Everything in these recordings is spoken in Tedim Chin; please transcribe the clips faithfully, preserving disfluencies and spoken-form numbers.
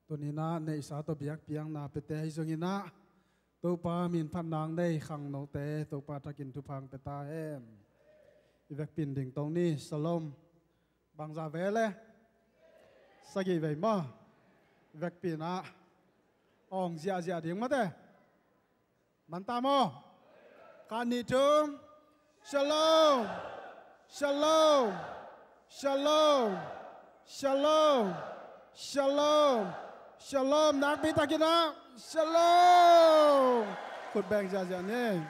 Tuni-in ah neihsa tawh biakpiakna piate ahi zongin ah Topa min phatna nei khangnote Topa thakin thupha hong pia ta hen. I vekpi-in ding tong ni. Shalom. Bangzah vei le? Sagih vei maw? I vekpi-in ah awng ziahziah ding mate. Manta maw? Khat, nih, thum. Shalom. Shalom. Shalom. Shalom. Shalom. Shalom. Nakpi takin ah. Shalom. Khut beng ziahziah ni.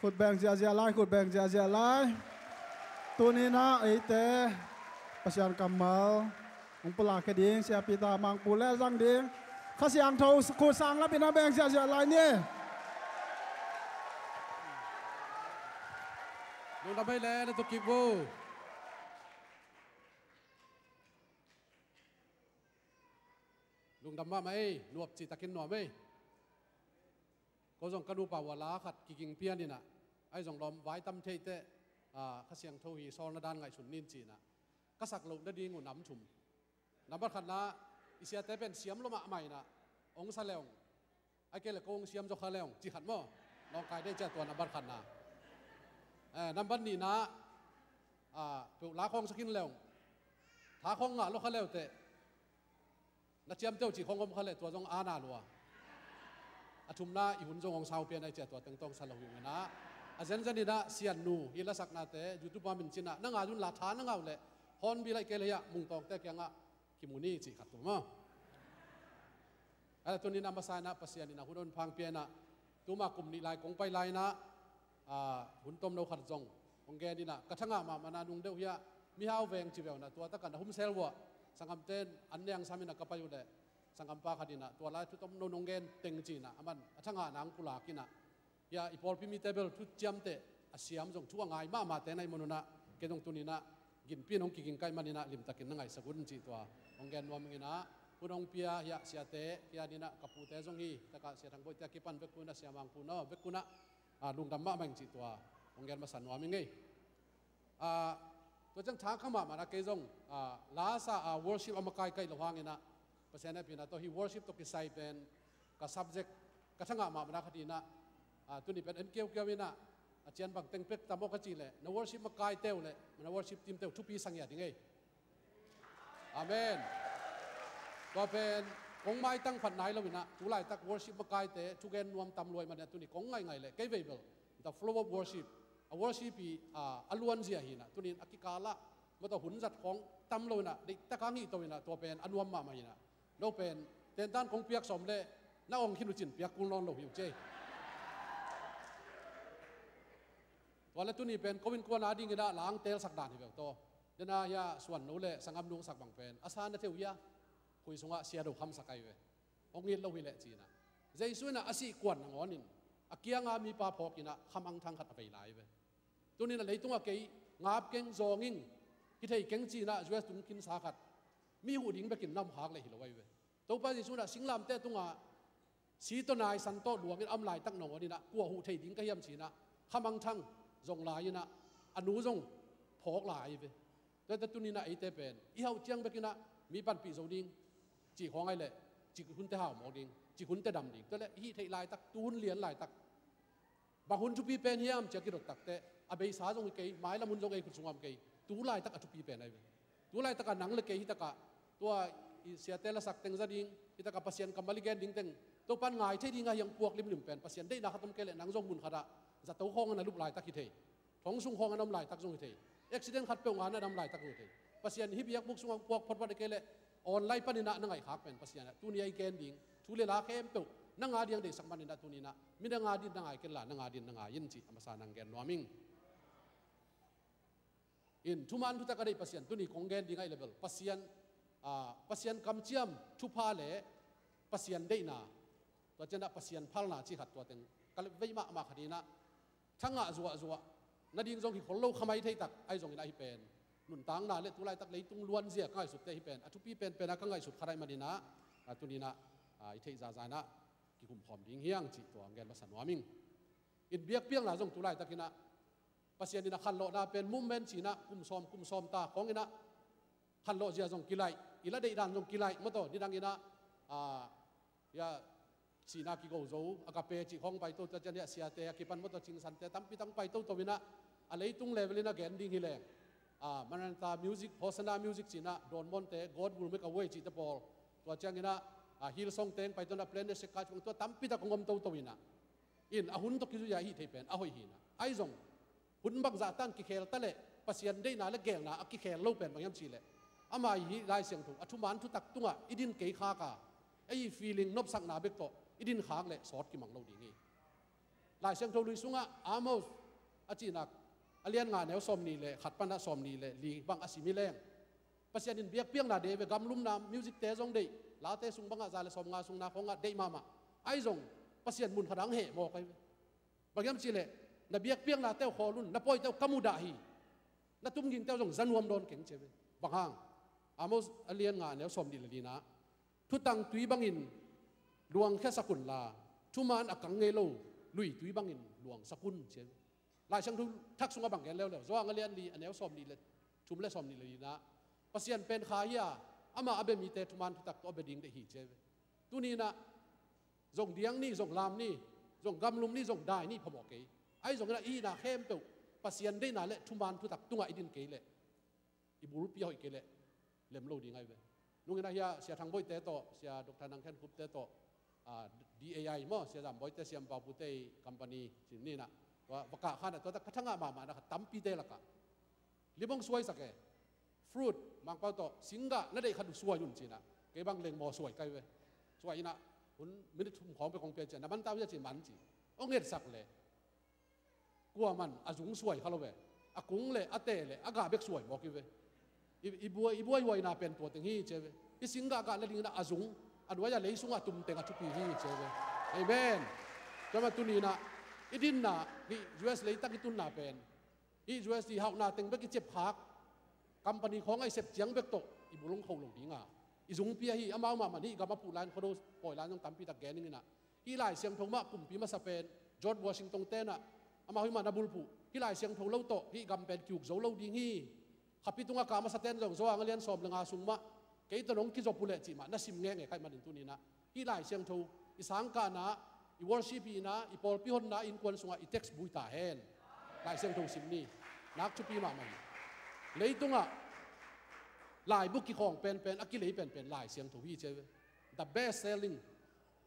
Khut beng ziahziah lai, khut beng ziahziah lai. Tuni-in ah eite Pasian kammal hong pulakkhia ding, Sia Peter Mangpu le zang ding Kha Siangtho khut sang lapin ah beng ziahziah lai ni. Lungdam ei le, na tuk kik vo. Lungdam mahmah ei, nuam cih takin nuam ei. Ko zong ka nupa uh a la khat kiging pian in ah, ahi zong lawm vai tam thei teh, ah, Kha Siangtho hi sawlna dan ngaihsun ni ci-in ah, ka sak loh nading uh nam thum. Nambat khatna, i siate pen siam lua mahmah in ah, hong sa le ung, ahih kei leh ko hong siam zaw kha le ung, ci khat maw. Nawngkai deih ciah tua nambat khatna. Eh, nambat nihna, ah, peuh la khawng sa khin le ung, tha khawng ngah lua kha le uh teh, na ciamteh uh cih khawng om kha leh tua zong a na lua. A thumna, i hun zong hong sau pian ahih ciah tua teng tawh hong sa lo hi ung in ah, a zenzen in ah Sian nu i lasaknate YouTube ah min cih in ah na ngai un la, tha na ngah uh leh Hornbill ahih kei leh hiah Mung Tawngte kiangah kimu ni cih khat tua maw. Ahi zongin tuni-in a masa in ah Pasian in ah hun hong pia in ah, tuma kum nih lai kong pai lai in ah, ah, hun tomno khat zong hong gen in ah, ka thangah mahmahna nung deuh hiah, mihau veng ci ve uh in ah, tua takah na humsel uh ah, sanggamte in an nengsam in ah ka pai uh leh, sanggampa khat in ah tua lai thu tomno nong gen teng ci-in ah, aman a thangahna hong pulak in ah, hiah i pawlpi mite bel thu ciamteh, a siam zong thu a ngai mahmahte na hih man un ah, kei zong tuni-in ah ginpi in hong kiging ka hih manin ah limtakin na ngaihsak un cih tua hong gen nuam ing in ah, hun hong pia hiah siate, hiah in ah ka pute zong hi, takah Sia Thang Boihte a kipan vekpi un ah, Sia Mangpu na vekpi un ah, ah, lungdam mahmah ing cih tua hong gen masa nuam ing ei. Ah, tua ciang thakhat mahmah in ah kei zong, ah, lasa, ah, worship a makai ka hih loh hangin ah, Pasian hehpihna tawh hih worship tawh kisai pen ka subject, ka thangah mahmahna khat hi in ah, ah, tuni pen en kiaukiau in ah, a cian bang teng pek tam aw ka cih leh, na worship makaite uh leh na worship teamte uh thupi sa ngiat ding ei. Amen. Tua pen kong maitang phat nai lo in ah, tu laitak worship makaite thugen nuam tam lua ahih manin ah, tuni kong ngaingai leh kei vei bel the flow of worship, a worship hi, ah, a luanzia hi in ah, tuni-in a kikal ah mawtaw hun zat khawng tam lo in ah, deihtak a ngihto in ah, tua pen a nuam mahmah hi in ah. No pen tentan kong piak sawm leh na awng khin uh cin piak kul nawn lo hi uh ci ei. Tua leh tuni pen ko innkuan a ding in ah la hong teelsak dan hi ve uh taw. Dena hiah Suan nu leh sanggam nu hong sak bang pen a sa na thei uh hiah, khui sungah sia do khamsak ahi ve. Hong it lo hi leh ci-in ah, Jesu in ah a sih kuan nangawn in a kianga mipa phawk in ah khamangthang khat a vei lai ve. Tuni-in ah leitungah kei ngap keng, zawng ing, kithei keng ci-in ah U S tung khinsa khat, mi huh ding bekin na om khak leh hi lo ahi ve. Topa Jesu in ah singlamteh tungah si tawh nai san tawh luangin a om laitak nangawn in ah kua huh thei ding ka hiam ci-in ah khamangthang zong lai in ah, a nu zong phawk lai ahi ve. Tua hi teh tuni-in ah eite pen i hauh ciang bekin ah mi panpih zo ding, cih khawng ahih leh cik hunte hau mawk ding, cik hunte dam ding. Tua leh i hih theih laitak, tu hun lian laitak, bang hun thupi pen hiam ci-a kidot tak teh, a beisa zong hi kei, mailam hun zong ei khut sungah om kei. Tu laitak a thupi pen ahi ve. Tu laitak ah nang leh kei hi takah, tua i siate lasak teng za ding, hi takah Pasian kammal i gen ding teng, Topa'n ngai thei ding a hiang puak limlim pen, Pasian deihna khat om kei leh nang zong mun khat ah zato khawng ah na lup laitak hi thei. Thong sung khawng ah na om laitak zong hi thei. Accident khatpeuh ngah na dam laitak zong hi thei. Pasian hih biakbuk sungah puak photphot hi kei leh online panin ah na ngaihkhak pen Pasian ah tuni a i gen ding thu le la khempeuh nang a ding deihsak manin ah tuni-in ah midang a ding na ngai kei inla nang a ding na ngai in cih a masa nang gen nuam ing. In thuman thutak a deih Pasian tuni kong gen ding ahih leh bel Pasian, ah, Pasian kamciam thupha le Pasian deihna, tua ciangin ah Pasian phalna cih khat tua teng ka lep vei mahmah khat in ah, thangah zuahzuah nading zong hi khol lo kha mai thei tak ahi zongin ah hih pen nuntakna le tu laitak leitung luanzia ka ngaihsutte hih pen a thupi penpen a ka ngaihsut khat ahih manin ah, ah, tuni-in ah, ah, i theih zahzah in ah kikum khawm ding hi hang cih tua gen masa nuam ing. In biakpiakna zong tu laitakin ah Pasian in a khanlawhna pen movement ci-in ah kum sawm kum sawm ta khawngin ah khanlawh zia zong kilaih, i la deih dan zong kilaih, maw taw, nidang in ah, ah, ya, sihna kigo zo, Agape cih khawng paito, tua ciang ya siate a kipan maw taw, cingsante tampi tang paito to in ah, a leitung level in a gen ding hi leng, ah, Maranatha music, Hosanna music cih in ah, Dawn Mawnte, God will make a way cihte pawl, tua ciang in ah, ah, Hillsong teng paito in ah, Planet Shakers, tua tampi tak kong om toto in ah, in a hun tawh kizui a hih thei pen a hoih hi in ah. Ahi zong hun bangzah tan kikhel ta leh Pasian deihna le gelna a kikhel lo pen bang hiam cih leh, ama i hih Lai Siangtho a thuman thutak tungah i din kei khak a, ei i feeling nopsakna bek tawh i din khak leh sawt kimang lo ding hi. Lai Siangtho lui sungah Amos a cihnak a lian nga neu sawmnih le khat pan ah sawmnih le li bang a sim hi leng, Pasian in biakpiakna deih ve, gamlumna, music-te zong deih, Late sung bangah za le sawmnga sungna khawngah deih mahmah. Ahi zong Pasian mun khat ah hong heh mawk ahi ve. Bang hiam cih leh, na biakpiaknate uh khawl un, na pawite uh ka mudah hi. Na tumgingte uh zong za nuam dawn keng ci ve. Bang hang? Amos a lian nga neu sawmnih le lina, thutang tui bangin luangkhiasak unla, thuman a kang ngei lo luitui bangin luangsak un ci ve. Lai Siangtho thak sungah bang gen leuleu, Johan a lian li a neu sawmnih le thum le sawmnih le lina, Pasian pen kha hi a, amah a bia mite thuman thutak tawh a bia ding deih hi ci ve. Tuni in ah zong diang ni, zong lam ni, zong gamlum ni, zong dai ni phamawh kei. Ahi zongin ah i hihna khempeuh Pasian deihna le thuman thutak tungah i din kei leh, i bulpi a hoih kei leh lem lo ding ahi ve. Nungin ah hia Sia Thang Boite tawh, Sia Doctor Nang Khen Khupte tawh, ah, D A I maw, Sia Zam Boite, Siam Pau Pute i company sin ni in ah, tua va kah khan ah, tua tak ka thangah mahmah na khat tampite lakah lim hong suaisak e. Fruit, Mangpau tawh singgah na deih khat uh suai un ci in ah, kei bang lengmaw suai kai ve. Suai in ah, hun minute thum khawng pek kong pia ci a, na man ta uh hia ci, man ci. Hong etsak leh, kuaman a zung suai kha lo ve. A kung le a teh le a gah bek suai mawk hi ve. I, i buai, i buaihuaina pen tua teng hi ci ve. I singgah gah na ding in ah a zung, a nuai a lei sungah tum teng a thupi hi ci ve. Amen. Tua mah tuni in ah i dinna, hih U S leitak i tunna pen, hih U S D hauhna teng bek i ciapkhak, company khawng a i sep ciang bek tawh i bul hong kho lo ding a, i zungpi ahi. Amau mahmah hih gam a puh lai-in Khuado pawi lai-in zong tampi tak gen ning in ah, hih Lai Siangtho mah kumpi masa pen George Washington te in ah, amau hih mah na bulphuh, hih Lai Siangtho lo tawh hih gam pen ki-uk zo lo ding hi. Khapi tungah kah masa ten zong Johan a lian sawm le nga sung mah, kei tawh nong kizop uh leh cih mah na sim ngenge ka hih manin tuni in ah, hih Lai Siangtho i sangkahna, i worship hihna, i pawlpi honna, i innkuan sungah i textbook hi ta hen. Lai Siangtho sim ni. Nak thupi mahmah hi. Leitungah laibu kikhawng penpen, a kilei penpen Lai Siangtho hi ci ve. The best selling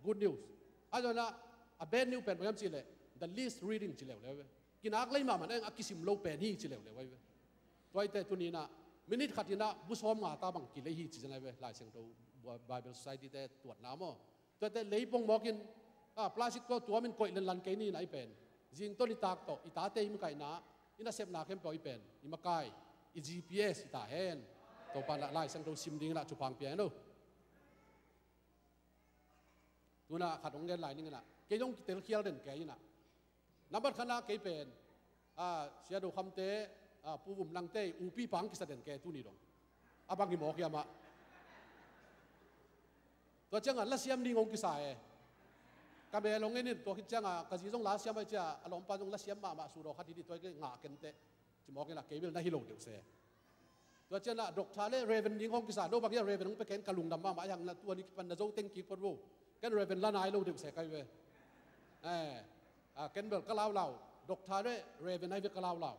good news. Ahi zongin ah a bad news pen bang hiam cih leh, the least reading ci leuleu ve. Kinak lei mahmah in ah a kisim lo pen hi ci leuleu ahi ve. Tua hi teh tuni in ah minute khat in ah bu sawmnga ta bang kilei hi ci zen ahi ve. Lai Siangtho, Bible Society te tuatna maw, tua hi teh lei pong mawkin, ah, plastic tawh tuamin koih lenlan kei ni in ah i pen, zingtawn i tak tawh i tate i makaihna, i nasepna khempeuh i pen, i makai, i G P S hi ta hen. Topa in ah Lai Siangtho sim ding in ah thupha hong pia hen aw. Tu in ah khat hong gen lai ning in ah, kei zong kitel khial den kei in ah. Nambat khatna kei pen, ah, Sia Do Kham te, ah, Pu Vum Nang te upi pa hong kisa den kei tuni dong. A bang hi mawk hiam ah. Tua ciangah lasiam ding hong kisa e. Ka mel hong en in, tua khit ciangah ka zi zong lasiam ahih ciah a lawmpa zong lasiam mahmah, sudaw khat hi dih, tua hi kei ngah ken teh. Ci mawk in ah kei bel na hi lo deuh se. Tua ciangah doctor le reverend ding hong kisa, no bang hiah reverend hong pia ken ka lungdam mahmah, ahi hang na tua ni kipan na zo teng kik phot vo. Ken reverend la nai lo deuh se kai ve. Eh, ah, ken bel ka laulau, doctor le reverend ahi ve ka laulau.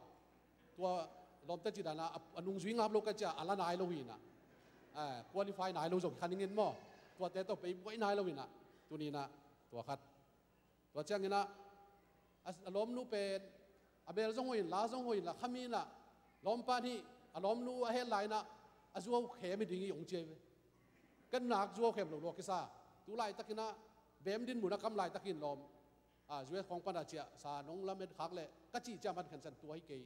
Tua lawmte cih dan ah, a, a nungzui ngap lo ka ciah a la nai lo hi in ah. Eh, qualify nai lo zong kha ning in maw. Tuate tawh pei buai nai lo hi in ah. Tuni in ah, tua khat. Tua ciangin ah, a, a lawmnu pen, a mel zong hoih in, la zong hoih in, la kham in ah, lawmpa nih, a lawmnu a het lai in ah, a zuau khem hi ding hi hong ci ahi ve. Ken nak zuau khem lo lua kisa. Tu laitakin ah, bem din mun a kam laitakin lawm, ah, U S khawng pan a ciah, sa nong lamen khak leh, ka cih ciah man khensan tua hi kei.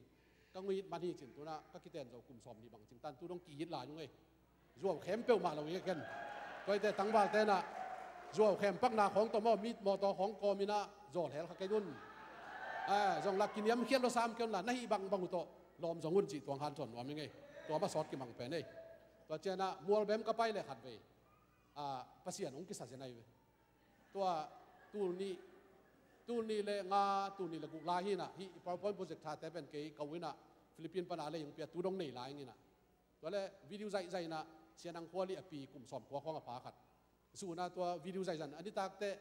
Ka nguih man hi cin tu in ah, ka kiten zo kum sawmnih bang cing tan, tu dong ki-it lai ung ei. Zuau khem peuhmah lo hi ken. Tua hi teh tangvalte in ah, zuau khem pakna khawng tawh maw, mit mawtaw khawng kawm in ah, zawl hel kha kei un. Eh, zong lak kiniamkhiat lo sam kei un la, na hih bangbang uh tawh lawm zong un cih tuang hanthawn nuam hi ing ei. Tua mah sawt kimang pen ei. Tua ciangin ah, mual bem ka pai leh khatvei, ah, Pasian hong kisa zen ahi ve. Tua tul nih, tul nih le nga, tul nih le guk lai hi in ah, hih PowerPoint projector te pen kei ka u in ah, Philippines pan a lei hong pia, tu dong nei lai ing in ah. Tua le video zaihzaih inah Sianang khua lih a pi kum sawm khua khawng a pha khat. Zuna tua video zaihzaih a nitak teh,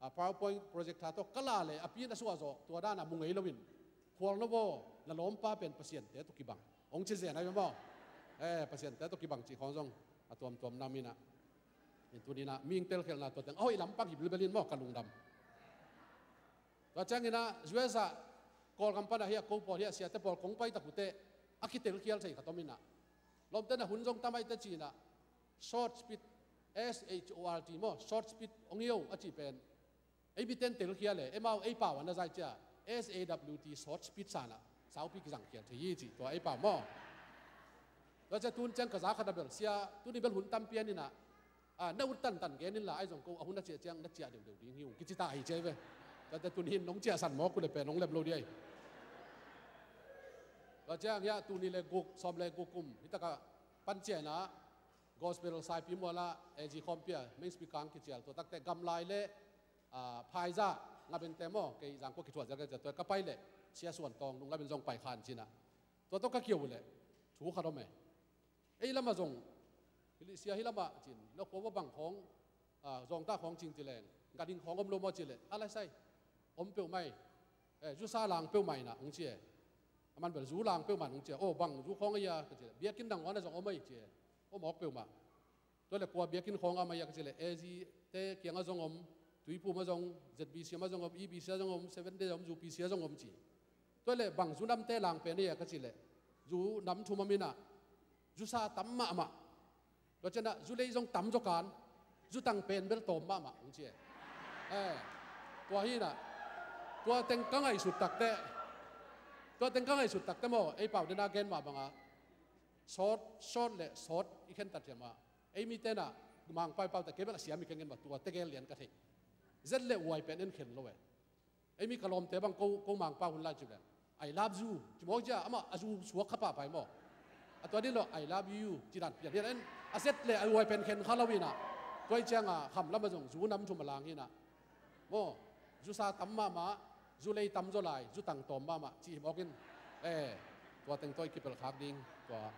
a, PowerPoint projector tawh ka la le a pi in a suah zawh tua dan a mu ngei loin, khual no vaw, na lawmpa pen Pasian te tawh kibang, hong ci zen a hi maw? Eh, Pasian te tawh kibang cih khawng zong a tuamtuam nam inah. In tuni inah mihing telkhialhna tua teng a hoih lampang hi bilbel in maw, ka lungdam. Tua ciang inah U S ah Kawlgam panah hi a, ko pawl hi a, siate pawl kong pai tak uh teh a kitelkhial thei khat om inah, lawmte na hun zong tam aih teh ci inah, short speed, S H O R T maw, short speed hong hi o a cih pen, ei miten telkhial e, ei mau ei pau a na zai cia, S A W T, short speed sanah saupi kizangkhial thei hi cih tua ei pau maw. Tua cia tun ciang ka za khat a bel, sia, tuni bel hun tam pian inah, a, na ut tantan gen inla, ahi zong ko a hun a ciah ciang na ciah deuhdeuh ding hi ung kici ta hi ci ahi ve. Tua teh tuni in nong ciahsan mawk uh le pen hong lem lo ding ahi. Tua ciang hi a, tuni le guk, sawm le guk kum hi takah pan ciah inah, Gospel Saipi mualah A G khawmpi ah main speaker hong kicial, tua tak teh Gamlai le, a, Phaizah, Ngabengte maw, kei Zangkua kithuah zel ka cia, tua ka pai le Sia Suan Tawng Nung Ngabeng zong pai khan ci inah. Tua tawh ka kiau uh le thu khat om e. Ei lamah zong, hih sia hih lamah cin, na khua va bang khawng, a, zawngta khawng cing ci leng, ganhing khawng om lo maw ci le, a lai sai, om peuhmah e, zusa lang peuhmah inah hong ci e. A man bel zu lang peuhmah in hong ci e. Aw, bang zu khawng a hia ka ci le, biakinn dang ngawn a zong om a hi ci e. Om awk peuhmah. Tua le kua biakinn khawng a om a hia ka ci le, A G te kiangah zong om, Tuiphum ah zong, Z B C ah zong om, E B C ah zong om, Seven Day ah om, U P C ah zong om ci. Tua le bang zu namte lang pen a hia ka ci le, zu nam thum om inah, zusa tam mahmah. Tua cianah zu lei zong tam zaw kan, zu tang pen bel tawm mahmah hong ci e. Eh, tua hi inah, tua teng ka ngaihsut tak teh, tua teng ka ngaihsut tak teh maw, ei pau dena gen mah bangah, sawt, sawt le sawt i khentat hiam ah, ei mite inah Mangpau i pau teh kei bel a siam hi keng in mah, tua tegel lian ka thei. Zet le uai pen en khen lo e. Ei mi ka lawmte bang ko, ko Mangpau hun lai ci leng, "I love you," ci mawk cia, amah a zu suak kha pahpah hi maw. A tua ding lo, "I love you," ci dan pian hi a, en a zet le a uai pen khen kha lo inah. Tua hi cianga kham lamah zong zu nam thum a lang hi inah maw, zusa tam mahmah, zu lei tam zaw lai, zu tang tawm mahmah cih hi mawk in. Eh, tua teng tawh i kipelh khak ding tua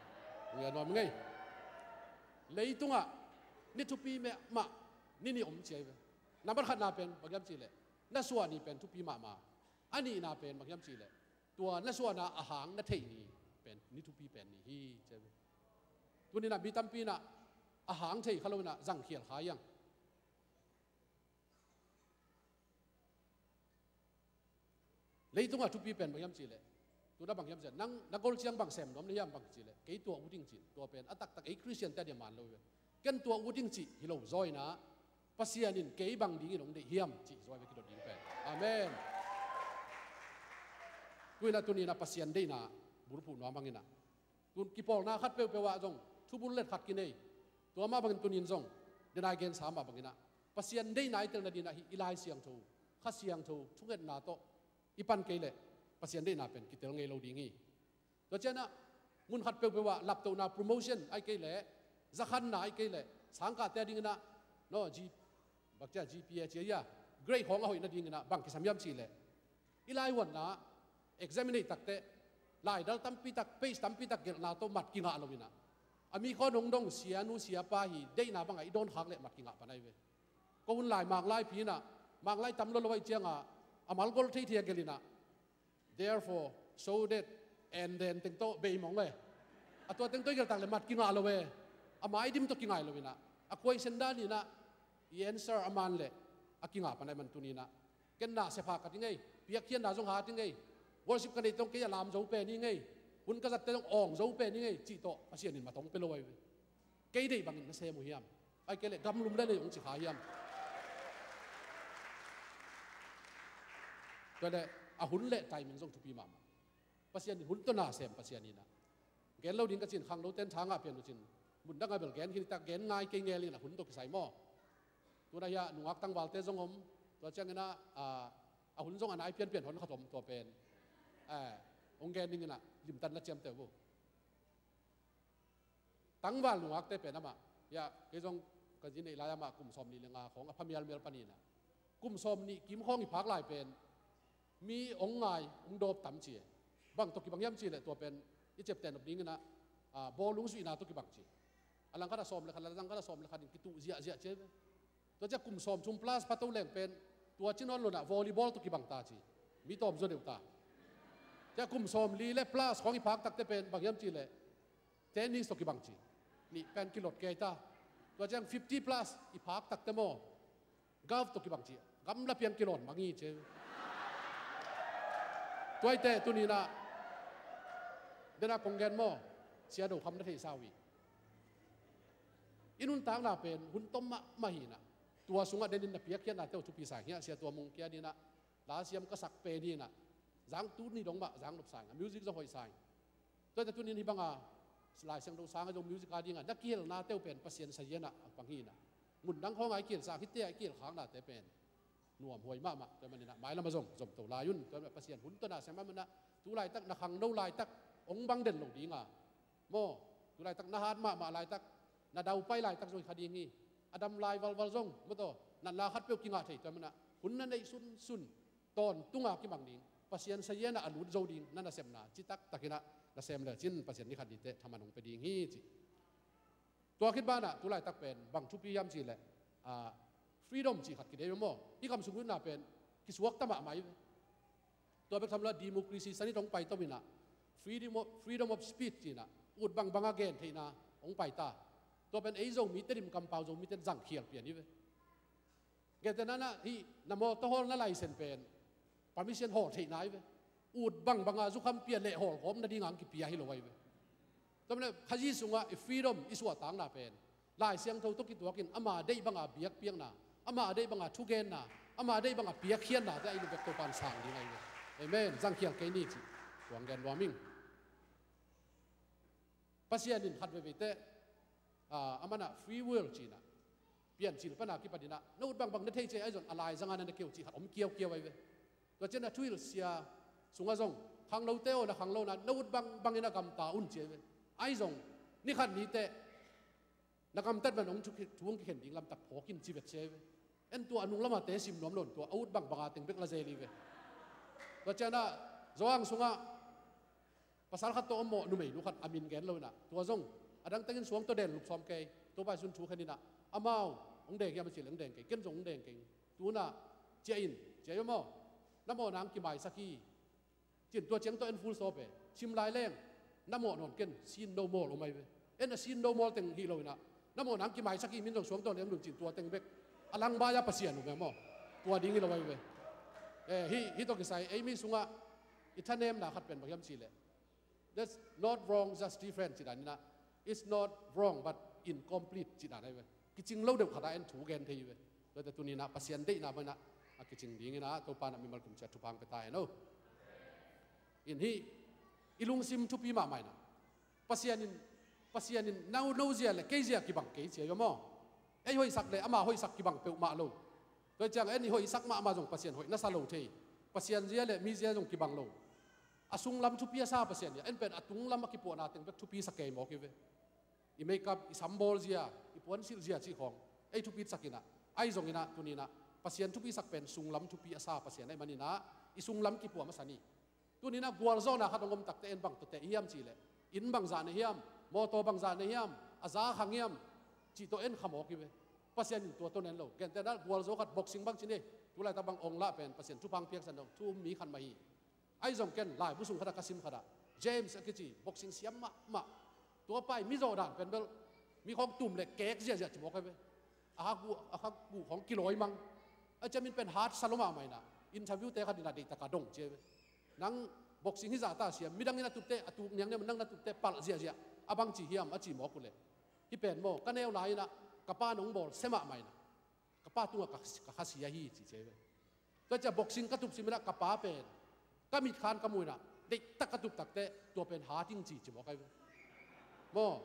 ngia nuam ngei. Leitungah ni thupi mahmah ni nih om ci ahi ve. Nambat khatna pen bang hiam cih leh, na suah ni pen thupi mahmah. A nihna pen bang hiam cih leh, tua na suahna a hang na theih ni pen ni thupi pen ni hi ci ahi ve. Tuni inah mi tampi inah a hang thei kha lo inah zangkhial kha hi ang. Leitungah thupi pen bang hiam cih leh, tuna bang hiam cih leh, nang na gol ciang bang sem nuam na hiam bang cih leh, kei tua ut ding cih, tua pen a taktak ei Khristian te a diaman lo hi ve. Ken tua ut ding cih hi lo zaw inah, Pasian in kei bang dingin hong deih hiam cih zaw hi ve, kidot ding pen. Amen. Tu inah tuni inah Pasian deihna bulphuh nuam hang inah, tun kipawlna khat peuhpeuh ah zong thubul let khat kinei. Tua mah bangin tuni in zong, denai gensa mah bang inah, Pasian deihna i tel nading inah hih i Lai Siangtho, Kha Siangtho thungetna tawh i pan kei leh Pasian deihna pen kitel ngei lo ding hi. Tua cianah mun khat peuhpeuh ah laptohna, promotion ahi kei leh, zakhanna ahi kei leh, sangkahte a ding inah, no, G, bang cia, G P A ci a, grade khawng a hoih nading inah bang kisam hiam cih leh, i laivuanna, exam i neih tak teh, laidal tampi tak, page tampi tak gelhna tawh mat kingah lo inah, a mi khawng hong dong sianu siapa hi deihna bangah i dawn khak leh mat kingah pan ahi ve. Ko hun lai Manglai pi inah, Manglai tam lolo ahih ciangah a malgol theithei a gelh inah, therefore, so that, and then teng tawh bei mawk e. A tua teng tawh i gelh tak leh mat kingah lo e. A mai dim tawh kingai lo inah, a question dan inah i answer a man leh a kingah pan ahi man tuni inah, ken na sep hat ka ti ngei, piakkhiatna zong hat hi ngei, worship ka neih tawh kei a lam zo pen hi ngei, hun ka zatte zong awng zo pen hi ngei cih tawh Pasian in mat hong pia lo ahi ve. Kei deih bangin na sem uh hiam? Ahi kei leh gamlum le nei hong ci kha hiam? Tua leh a hun le timing zong thupi mahmah. Pasian in hun tawh na sem Pasian inah, gen lo ding ka cin, khang lo ten tha ngah pian uh cin, mun dangah bel gen khin tak, gen ngai kei ngel inah hun tawh kisai maw. Tuna hiah nungak tangvalte zong om. Tua ciang inah, a, a hun zong a nai pianpian hon khat om, tua pen, eh, hong gen ding inah limtan na ciamteh uh. Tangval nungakte pen amah, hiah, kei zong ka zi neih lai amah kum sawm nih le nga khawng a pha mialmial pan inah, kum sawm nih kim khawng i phak lai pen mi hong ngai, hong dawp tam ci e. Bang tawh kibang hiam cih leh, tua pen i ciapteh nop ding inah, a, bawlung zuihna tawh kibang ci. A langkhat a sawm le khat, a langkhat a sawm le khat in kituh ziahziah ci ve. Tua ciah kum sawm thum plus pha to leng pen tua ci nawn lo-in ah volleyball tawh kibang ta ci. Mi tawm zaw deuh ta. Ciah kum sawm li le plus khawng i phak takte pen bang hiam cih leh tennis tawh kibang ci. Nih pen kilot kei ta. Tua ciang fifty plus i phak takte maw, golf tawh kibang ci. Gamla piang kilon mang hi ci. Tua ahih teh tuni-in ah, den a kong gen maw, Sia Do Kham na theihsa uh hi. I nuntakna pen hun tom mahmah hi-in ah, tua sungah den in na piakkhiatnate uh thupi sa hi-a, Sia Tua Mung Kia in ah, la siam ka sak pen hi-in ah, zang tuni dong mah zang nop sa ing a, music zong hoih sa ing. Tua ahih teh tuni-in hih banga Lai Siangtho sang a zong music a dingah na kihelnate uh pen Pasian sazian ah a pang hi-in ah, mun dang khawng a i kihelsa, hihte a i kihelkhaknate pen nuamhuai mahmah. Tua ahih manin ah mailam ah zong zomto lai un. Tua ahih manin ah Pasian hun tawh na sem ahih manin ah, tu laitak na khangno laitak hong bang den lo ding a, maw, tu laitak na hat mahmah laitak, na daupai laitak zong hi kha ding hi. A dam lai valval zong maw, tua natna khatpeuh kingah thei. Tua ahih manin ah hun na neih sunsun, tawntung a kimang ding, Pasian sazian ah a lut zo ding na nasepna citak takin ah na sem lecin Pasian in ni khat ni teh thaman hong pia ding hi ci. Tua khit banah tu laitak pen bang thupi hiam cih leh, ah, freedom cih khat kideih maw. Hih kam sung utna pen kisuakta mahmah hi ve. Tua bek tham lo-a democracy san it hong pai tom in ah, freedom of, freedom of speech ci-in ah, ut bangbang a gen theihna hong pai ta. Tua pen ei Zomite, Tedim kampau Zomite in zangkhial pian hi ve. Gentehna-in ah hih na mawtaw hawlna license pen permission hawl theihna hi ve. Ut bangbang a zukham pia leh hawlkhawm nading a hong kipia hi lo ahi ve. Tua manin ah Khazih sungah i freedom i suahtakna pen Lai Siangtho tawh kituakin ama deih banga biakpiakna, ama deih banga thugenna, ama deih banga piakkhiatnate a i lupek Topa'n sang ding ahi ve. Amen. Zangkhial kei ni cih kong gen nuam ing. Pasian in khat veivei teh, ah, amah in ah free will ci-in ah, piancil pan a kipan in ah, na ut bangbang na thei ci-a, ahi zong a laizang a na ne kei uh cih khat om kiaukiau ahi ve. Tua ciang a thuhilh sia sungah zong, khangnote aw, na khangno na, na ut bangbang in ah gamta un ci ahi ve. Ahi zong ni khat ni teh na gamtat man hong thu, thu hong kikhen ding lamtak phawk in ci vet ci ahi ve. En tua a nung lamate sim nuam lo-in tua a ut bangbang a teng bek la zel hi ve. Tua ciang a Johan sungah pasal khat tawh om maw, numeinu khat, a min gen lo-in ah, tua zong a dang tengin suang tawh den lup sawm kei. Topa Jesu'n thu khen in ah, amau hong deng hiam a cih leh hong deng kei, ken zong hong deng kei. Tu-in ah ciah in, ciah in maw, na mawhna hong kimaisak hi. Cin tua ciang tawh en full stop e. Sim lai leng na mawh nawn ken, sin no more om ahi ve. En a sin no more teng hi lo-in ah, na mawhna hong kimaisak hi, min zong suang tawh lem lun cin tua teng bek a langbai-a Pasian om e maw. Tua ding hi lo ahi ve. Eh, hih, hih tawh kisai ei mi sungah i thanemna khat pen bang hiam cih leh, that's not wrong, just different cih dan in ah, it's not wrong but incomplete cih dan ahi ve. Kicing lo deuh khat a en thu gen thei hi ve. Tua teh tuni-in ah Pasian deihna bangin ah a kicing dingin ah Topa'n ah mimal kim ciat thupha hong pia ta hen aw. In hih i lungsim thupi mahmah in ah, Pasian in, Pasian in no, no zia le kei zia kibang kei ci ahi ve maw. Ei hoihsak le ama hoihsak kibang peuhmah lo. Tua ciang en i hoihsak mahmah zong Pasian hoih na sa lo thei. Pasian zia le mi zia zong kibang lo. A sunglam thupi a sa Pasian hi a, en pen a tunglam a kipuahna teng bek thupi sa kei mawk hi ve. I makeup, i sambawl zia, i puansilh zia cih khawng ei thupitsak in ah, ahi zongin ah tuni-in ah Pasian thupisak pen sunglam thupi a sa Pasian ahih manin ah i sunglam kipuah masa ni. Tuni-in ah gualzawhna khat hong om tak teh en bang tawh teh hiam cih leh, inn bangzah nei hiam, mawtaw bangzah nei hiam, a za khang hiam cih tawh en kha mawk hi ve. Pasian in tua tawh en lo. Gentehna gualzo khat boxing bang ci ni, tu laitak bang ong lah pen Pasian thupha hong piaksan dong thu um mi khat mah hi. Ahi zong ken laibu sung khat ah ka sim khat ah, James a kici, boxing siam mahmah. Tua pa in mi zawh dan pen bel mi khawng tum le kek ziahziah ci mawk ahi ve. A khak guh, a khak guh khawng kilawi mang. A ciamin pen hat sa lua mahmah in ah, interview-te khat in ah deihtak a dong ci ahi ve. Nang boxing hizah ta siam, midang in a tup teh a tuk niangniang, nang na tup teh palh ziahziah, a bang ci hiam a ci mawk uh leh, hih pen maw, ka neu lai in ah ka pa'n hong bawl sia mahmah in ah, ka pa tungah ka, ka khasia hi ci ci ahi ve. Tua ciah boxing ka tup sim in ah ka pa pen ka mitkhan ka muh in ah, deihtak ka tup tak teh tua pen hat ing ci ci mawk ahi ve. Maw,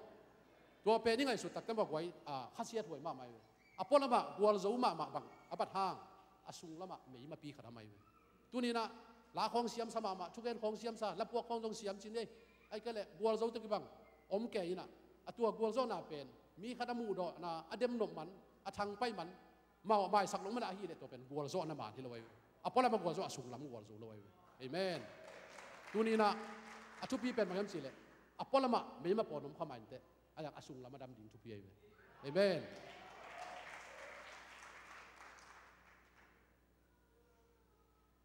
tua pen i ngaihsut tak teh maw guai, ah, khasiathuai mahmah ahi ve. A pualamah gualzo mahmah bang a bat hang, a sunglamah meimapi khat a om ahi ve. Tuni-in ah la khawng siamsa mahmah, thugen khawng siamsa, lapuak khawng zong siam ci ni. Ahih kei leh gualzo tawh kibang om kei in ah, a tua gualzawhna pen mi khat a muhdawhna a dem nop man, a thangpaih man, mau maisak lo man ahih leh tua pen gualzawhna man hi lo ahi ve. A pualamah gualzo, a sunglam gualzo lo ahi ve. Amen. Tuni-in ah a thupi pen bang hiam cih leh, A pualamah meima pawn om kha mah inteh, a yak a sunglam a dam ding thupi ahi ve. Amen.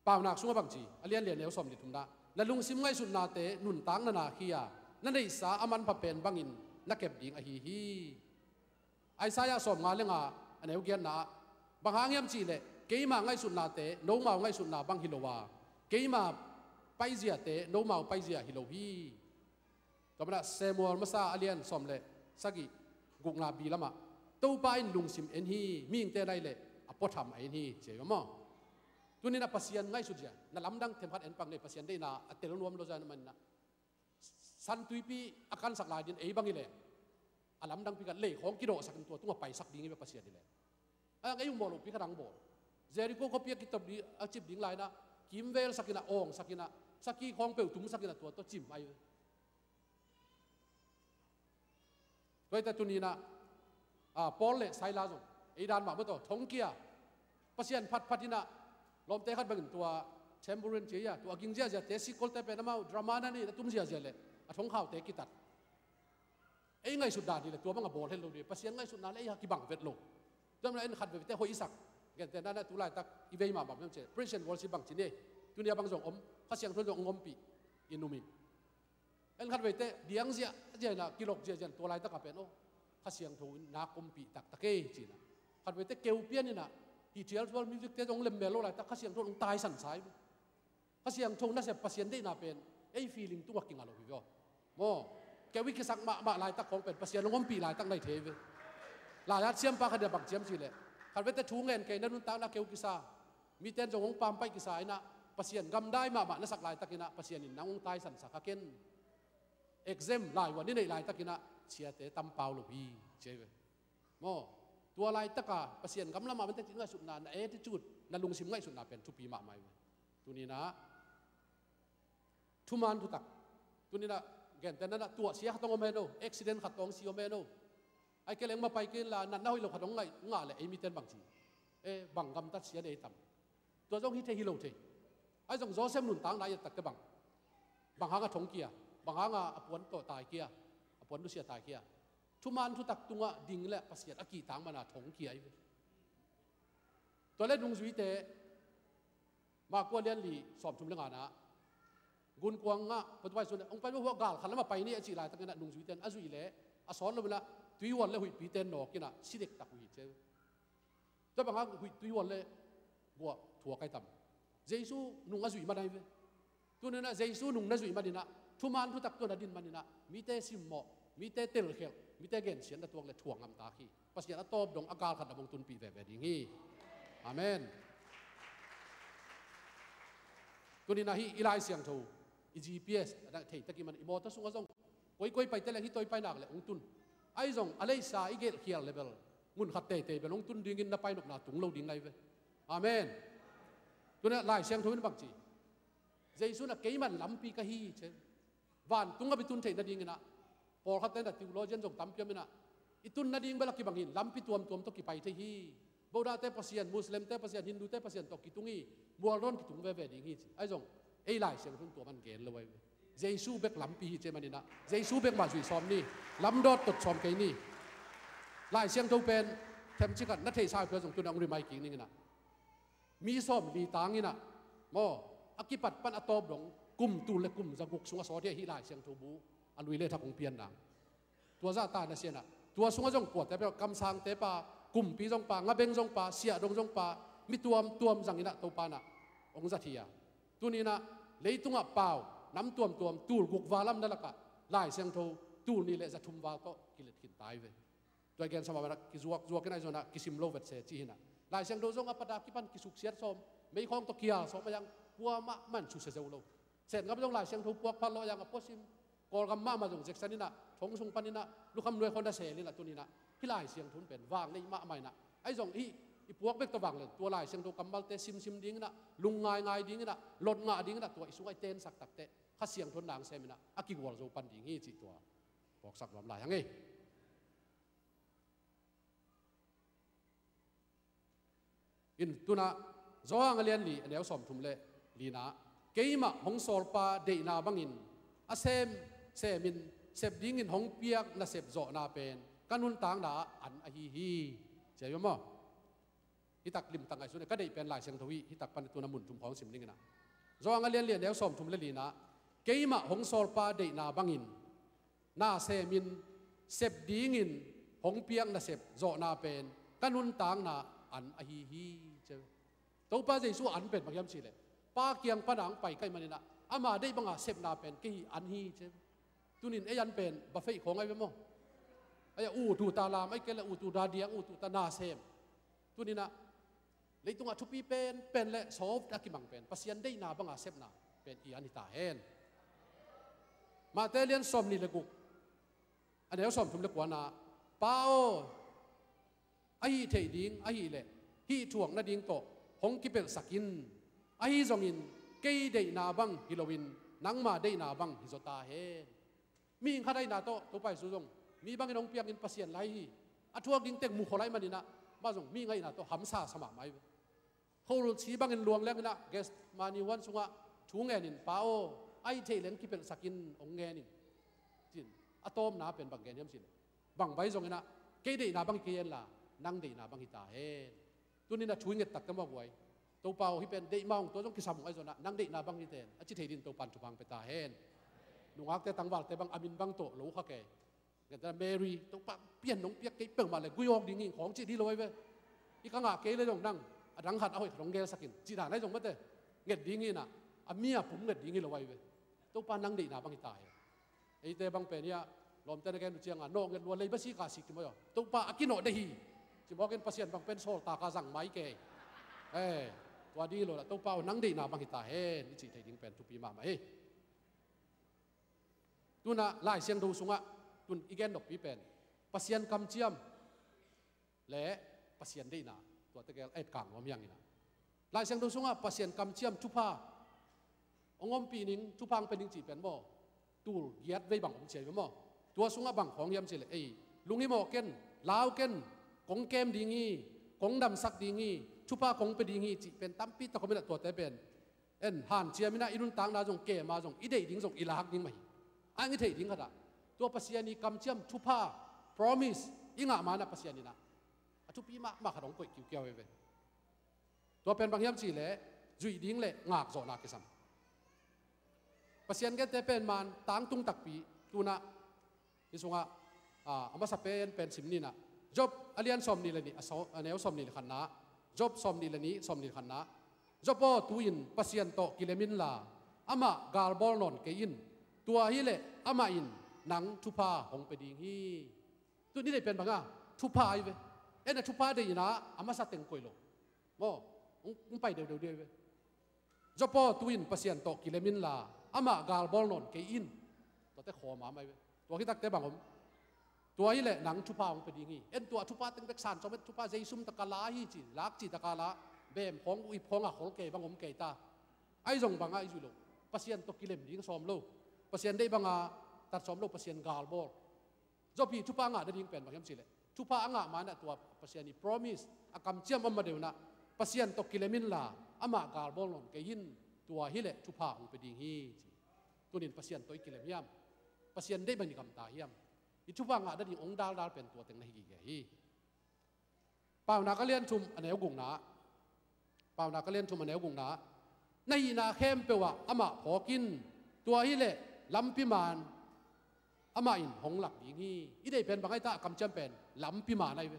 Paunak sungah bangci, a lian lian neu sawm li thumna, na lungsim ngaihsutnate nuntak na na khi a, na neihsa a manpha pen bangin na kep ding ahi hi. Isaiah sawmnga le nga a neu giatna ah, bang hang hiam cihleh keima ngaihsutnate nomau ngaihsutna bang hi lo a, keima paiziate nomau paizia hi lo hi. Tua manah Samuel masa a lian sawm le sagih, gukna bi lamah, Topa in lungsim en hi, mihingte nai leh a puatham a en hi, ci a maw? Tuninah Pasian ngaihsut zia, na lamdang themkhat en pak nei, Pasian deihna a tel nuam lo zia na maninah, San Tuipi a kansak lai din ei bang hileh, a lamdang pikat lei khawng kidawhsakin tua tungah paisak ding hi ve Pasian hileh. A ei uh mawh lohpi khat ang bawl. Jericho khuapi a kitop ding, a cip ding lai inah, kimvel sakinah, awng sakinah, sakhi khawng peuh tum sakinah tua tawh cim ai. Tua hi ta tuninah, a, Paul le Silas zong ei dan mah bawtaw thongkia, Pasian phatphat inah, lawmte khat bangin tua tambourine ci a, tua a ging ziaziate, sikolte pen amau drama na ni na tum ziazia le a thongkhaute kitat. Ei ngaihsut dan hi le tua bang a bawl het lo dih, Pasian ngaihsutna le ei ha kibang vet lo. Tua mah en khat vevete hoih i sak, gente nana tu laitak i vei mahmah mem ci, praise and worship bangci ni. Tunia bang zong om, Kha Siangtho zong ngompih i num hi. En khat veite diang ziahziah inah kilok ziahziah in tua laitaka pen aw, Kha Siangtho in nak ompih taktak ei cinah, khat veite keu pian inah, hih thialthual music te zong lemmel lo laitak Kha Siangtho in hong taisan sa hi ve. Kha Siangtho nasep Pasian deihna pen ei feeling tungah kinga lo hi ve aw. Maw, keu i kisak mahmah laitak khawng pen Pasian hong ompih laitak nai thei hi ve. Laiat siampa khat inah bang ciam cihleh, khat veite thu ngen kei na nuntakna keu kisa, mite in zong hong pampaih kisa inah, Pasian gamdai mahmah na sak laitakinah Pasian in nang hong taisan sa kha ken. Exam laivuan i neih laitakinah siate tampau lo hi, ci hi ve. Maw, tua laitaka Pasian gam lamah mante cih ngaihsutna, na attitude, na lungsim ngaihsutna pen thupi mahmah hi ve. Tuninah thuman thutak. Tuninah gente nanah tuahsia khat hong om hen o, accident khat tawh hong si om hen o. Ai ke leng mapai kei inla natna hoih lo khat hong ngah leh ei mite in bangci, e, bang gamtat sia nei tam. Tua zong hi thei hi lo thei. Ai zong Joseph nuntakna i et takte bang, bang hanga thongkia, bang hanga a puan tawh taikia, a puan nusia taikia. Thuman thutak tungah ding le Pasian a kihtak mana thongkia hi ve. Tua le nungzuite, Marka lian li sawmthum le ngana, gunkuangah patupai sun hong pai hua gal khat lamah pai ni a cih laitakinah nungzuite in a zuih leh a sawt loinah tuihual le huihpite in nawkinah si dektak uh hi ci. Tua bangah huih tuihual le guah thuak ai tam. Jesu nung a zuih man ai ve. Tuninah Jesu nung na zuih maninah, thuman thutak tuan a din maninah, mite simmawh, mite telkhelh, mite gensiat na tuak le thuak ngamtak hi. Pasian a tawp dong a galkhat lam hong tunpih veve ding hi. Amen. Tuninah hih i Lai Siangtho, i G P S a theitak i man, i mawtaw sungah zong koikoi paite leng hih tawi painak le hong tun. Ai zong a leisa i gelhkhial le bel munkhat teitei bel hong tun dingin na painopna tung lo ding nai ve. Amen. Tuninah Lai Siangtho in bangci, Jesu na keiman lampi ka hi ci. Vantung a bitun theih nadinginah, pawlkhatte inah theologian zong tampi om inah, i tun nading bel a kibang hin lampi tuamtuam tawh kipai thei hi. Buddhate Pasian, Muslimte Pasian, Hindute Pasian tawh kitung hi. Mualdawn kitung veve ding hi ci. Ai zong ei Lai Siangtho in tua man gen lo ai ve. Jesu bek lampi hi ci maninah Jesu bek mah zuih sawm ni. Lamdawt tot sawm kei ni. Lai Siangtho pen themcik khat na theihsa uh pia zong tunah hong rimai kik ninginah, mi sawmli tanginah, maw, a kipat pan a tawp dong kum tul le kum zaguk sung a sawt hi a, hih Lai Siangtho bu a lui le thak hong pian nang. Tua zahta na sianah tua sungah zong kuate peuh kamsangte pa, kumpi zong pa, ngabeng zong pa, siahdong zong pa, mi tuamtuam zanginah Topa inah hong zat hi a. Tuninah leitungah pau nam tuamtuam tul guk val amna lakah Lai Siangtho tul nih le za thum val tawh kilet khin ta hi ve. Tua i gen sa mahmah inah kizuak zuak inah i zonah kisim lo vet se cih hinah. Lai Siangtho zong a pata kipan kisuksiat sawm, meikhawng tawh kial sawm a yang, kua mahmah in susia zo lo. Setngam zong Lai Siangtho puak phal lo a yang a puasim. Kawlgam mahmah zong zeksan inah, thong sung pan inah, lukham nuai khaw na sel inah tun inah, hih Lai Siangtho in pen vang nei mahmah inah. Ai zong hih i puak bek tawh vangleng tua Lai Siangtho kammalte simsim dinginah, lungngaingai dinginah, lot ngah dinginah tua i sungah i tensak takteh Kha Siangtho in nang sem inah a kigual zo pan ding hi cih tua phawksak nuam lai hang hi. In tunah Johan a lian li a neu sawmthum le lina, keimah hong sawlpa deihna bangin a sem, semin sep dingin hong piak nasep zawhna pen ka nuntakna ah an ahi hi. Ci a hi maw? Hitak limtak ngaihsun e, ka deih pen Lai Siangtho hi, hitak pan tuna mun thum khawng sim ning in ah. Johan a lian li a neu sawmthum le li in ah, keimah hong sawlpa deihna bangin na semin sep dingin hong piak nasep zawhna pen ka nuntakna an ahi hi. Ci a hi. Topa Jesu an pen bang hiam cih leh, Pa kiang pan a hong pai ka hih manin ah, ama deih banga sepna pen kei an hi. Ci a hi. Tunin ei an pen buffet khawng ahi ve maw? Ahi a, ut ut a lam, ahih kei leh ut ut a diang, ut ut a na sem. Tunin ah, leitungah thupi pen pen le sawt a kimang pen Pasian deihna banga sepna pen i an hi ta hen. Mate lian sawmnih le guk, a neu sawmthum le kua in ah, Pa aw, a hih theih ding ahih leh hih thuak nading tawh hong kipelhsak in. Ahi zongin kei deihna bang hi loin nangma deihna bang hi zaw ta hen. Mihing khat ahihna tawh Topa Jesu zong mi bangin hong piangin Pasian lai hi. A thuak ding teng mu khol ahih manin ah, mah zong mihing ahihna tawh hamsa sa mahmah hi ve. Khua lul si bangin luang liangin ah, Gethsemane huan sungah thu ngenin, Pa aw, a hih theih leng kipelhsak in, hong ngenin, ci-in a tawpna pen bang gen hiam cih leh, bang vai zongin ah, kei deihna bang hi kei hen la, nang deihna bang hi ta hen. Tunin a thu i nget takte maw guai? Topa aw, hih pen deih mah hong tua zong kisam hong ahi zongin ah, nang deihna bang hi ta hen, a ci thei dingin Topa'n thupha hong pia ta hen. Nungakte tangvalte bang a min bang tawh lo kha kei. Ngetna Mary, Topa pian nong piak kei peuhmah le gui awk ding hi khawng cih ding lo ahi ve. Hih ka ngah kei le zong nang a dang khat a hoih khat hong gelsak in, cih dan ahi zong mate, nget ding hi in ah, a mi a pum nget ding hi lo ahi ve. Topa nang deihna bang hi ta hen. Eite bang pen hi a, lawmte na gen uh ciangin nawh nget lua, lei basi ka sik ci maw aw. Topa a kinawh deih hi. Ci mawkin Pasian bang pen sawltak a zang mai kei. Eh, tua ding hi lo in ah, Topa aw nang deihna bang hi ta hen, i cih thei ding pen thupi mahmah hi. Tuna Lai Siangtho sungah tun i gen noppi pen Pasian kamciam le Pasian deihna, tuate gel a etkak nuam hi hang in ah. Lai Siangtho sungah Pasian kamciam thupha hong ompih ning, thupha hong pia ning cih pen maw, tul giat vei bang om ci a hi ve maw? Tua sungah bang khawng hiam cih leh, ei, lunghimawh ken, lau ken, kong kem ding hi, kong damsak ding hi, thupha kong pia ding hi cih pen tampi tak om in ah, tuate pen en hanciam in ah, i nuntakna zong kem a zong, i deih ding zong i lak ding mah hi. A hong i theih ding khat ah, tua Pasian i kamciam thupha, promise, i ngah ma-in ah Pasian in ah a thupi mahmah khat hong koih kiukiau hi ve. Tua pen bang hiam cih leh, zuih ding le ngakzawhna kisam. Pasian gente pen man tangtung takpi, tuna hih sungah, ah, a masa pen pen sim ni in ah. Job a lian sawmnih le nih, a saw-, a neu sawmnih le khatna. Job sawmnih le nih, sawmnih le khatna. Job aw, tu-in Pasian tawh kilem inla, amah galbawl nawn kei in. Tua hileh amah in nang thupha hong pia ding hi. Tu-in i deih pen bang a, thupha ahi ve. En a thupha deih in ah, a masa teng koih lo. Maw, hong, hong pai deudeu ding ahi ve. Job aw, tu-in Pasian tawh kilem inla, amah galbawl nawn kei in. Tuate khawm a mai ve. Tua khit takte bang om? Tua hileh nang thupha hong pia ding hi. En tua thupha teng bek san sawm, en thupha Jesu min tawh ka la hi ci, lak ci tak a la, bem khawng, uh ip khawng a khol kei bang om kei ta. Ahi zong bang a i zuih loh? Pasian tawh kilem ding sawm lo. Pasian deih bang a tat sawm lo, Pasian galbawl. Job hih thupha a ngah nading pen bang hiam cih leh, thupha a ngah ma-in ah tua Pasian i promise, a kamciam om ma deuh in ah, Pasian tawh kilem inla, amah galbawl nawn kei in, tua hileh thupha hong pia ding hi, ci. Tu-in Pasian tawh i kilem hiam? Pasian deih bang i gamta hiam? I thupha ngah nading hong daldal pen tua teng na hi gige hi. Paunak a lian thum a neu gukna. Paunak a lian thum a neu gukna. Na hihna khempeuh ah amah phawk in, tua hileh lampi man amah in hong lak ding hi. I deih pen bang ahi ta, a kamciam pen lampi man ahi ve.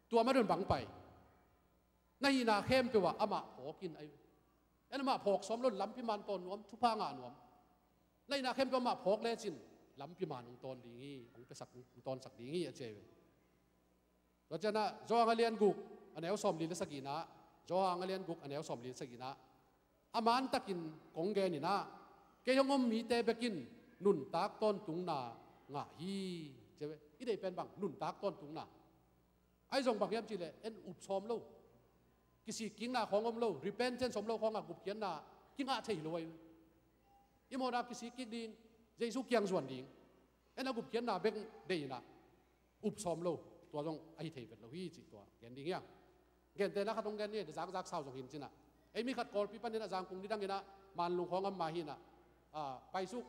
Tua ma deuh in bang pai? Na hihna khempeuh ah amah phawk in ahi ve. En amah phawk sawm lo, lampi man tawn nuam, thupha ngah nuam. Na hihna khempeuh amah phawk lecin lampi man hong tawn ding hi, hong piasak, hong tawnsak ding hi, a ci ahi ve. Tua ciangin ah Johan a lian guk a neu sawmli le sagihna, Johan a lian guk a neu sawmli le sagihna. A mantakin kong gen in ah, kei hong om mite bek in nuntak tawntungna ngah hi. Ci ve, i deih pen bang, nuntak tawntungna. Ahi zong bang hiam cih leh, en up sawm lo. Kisik kikna khawng om lo, repentance om lo khawng a gupkhiatna kingah thei lo ahi. I mawhna kisik kik ding, Jesu kiang zuan ding. En a gupkhiatna bek deih in ah, up sawm lo, tua zong ahi thei vet lo hi cih tua gen ding hi hang. Gentehna khat hong gen ni, zakzak sau zong hi in ci-in ah. Ei mi khat Kawlpi panin ah Zangkong nidang in ah, Manlung khawng a om ma hi in ah, ah, paisuk,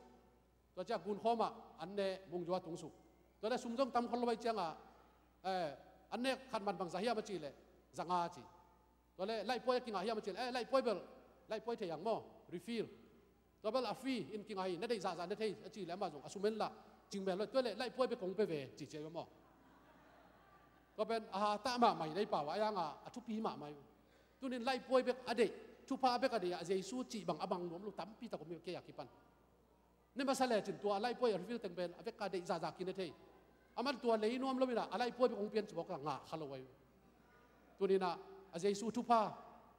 Tua ciang gunkhawm ah an ne, mungzua tung suk. Tua le sum zong tam khol lo ahih ciangah, eh, an ne khat man bang za hiam a cih leh za nga ci. Tua le laihpuai a kingah hiam a cih leh, eh, laihpuai bel, laihpuai thei ang maw, refill. Tua bel a free in kingah hi, na deih zahzah na thei a cih leh amah zong a sum en lah, cing mel lo, tua le laihpuai bek kong pia ve ci ci a hi maw. Tua pen a hatah mahmah hi, na i pau ah a hiangah a thupi mahmah hi. Tunin laihpuai bek a deih, thupha bek a deih ah Jesu cih bang a bang nuam lo tampi tak om hi kei a kipan. Ne masa lecin tua a laihpuai a refill teng pen a vek a deih zahzah kine thei. Aman tua lei nuam lo inah a laihpuai bek hong pian ci mawk a ngah kha lo ahi. Tuninah a Jesu thupha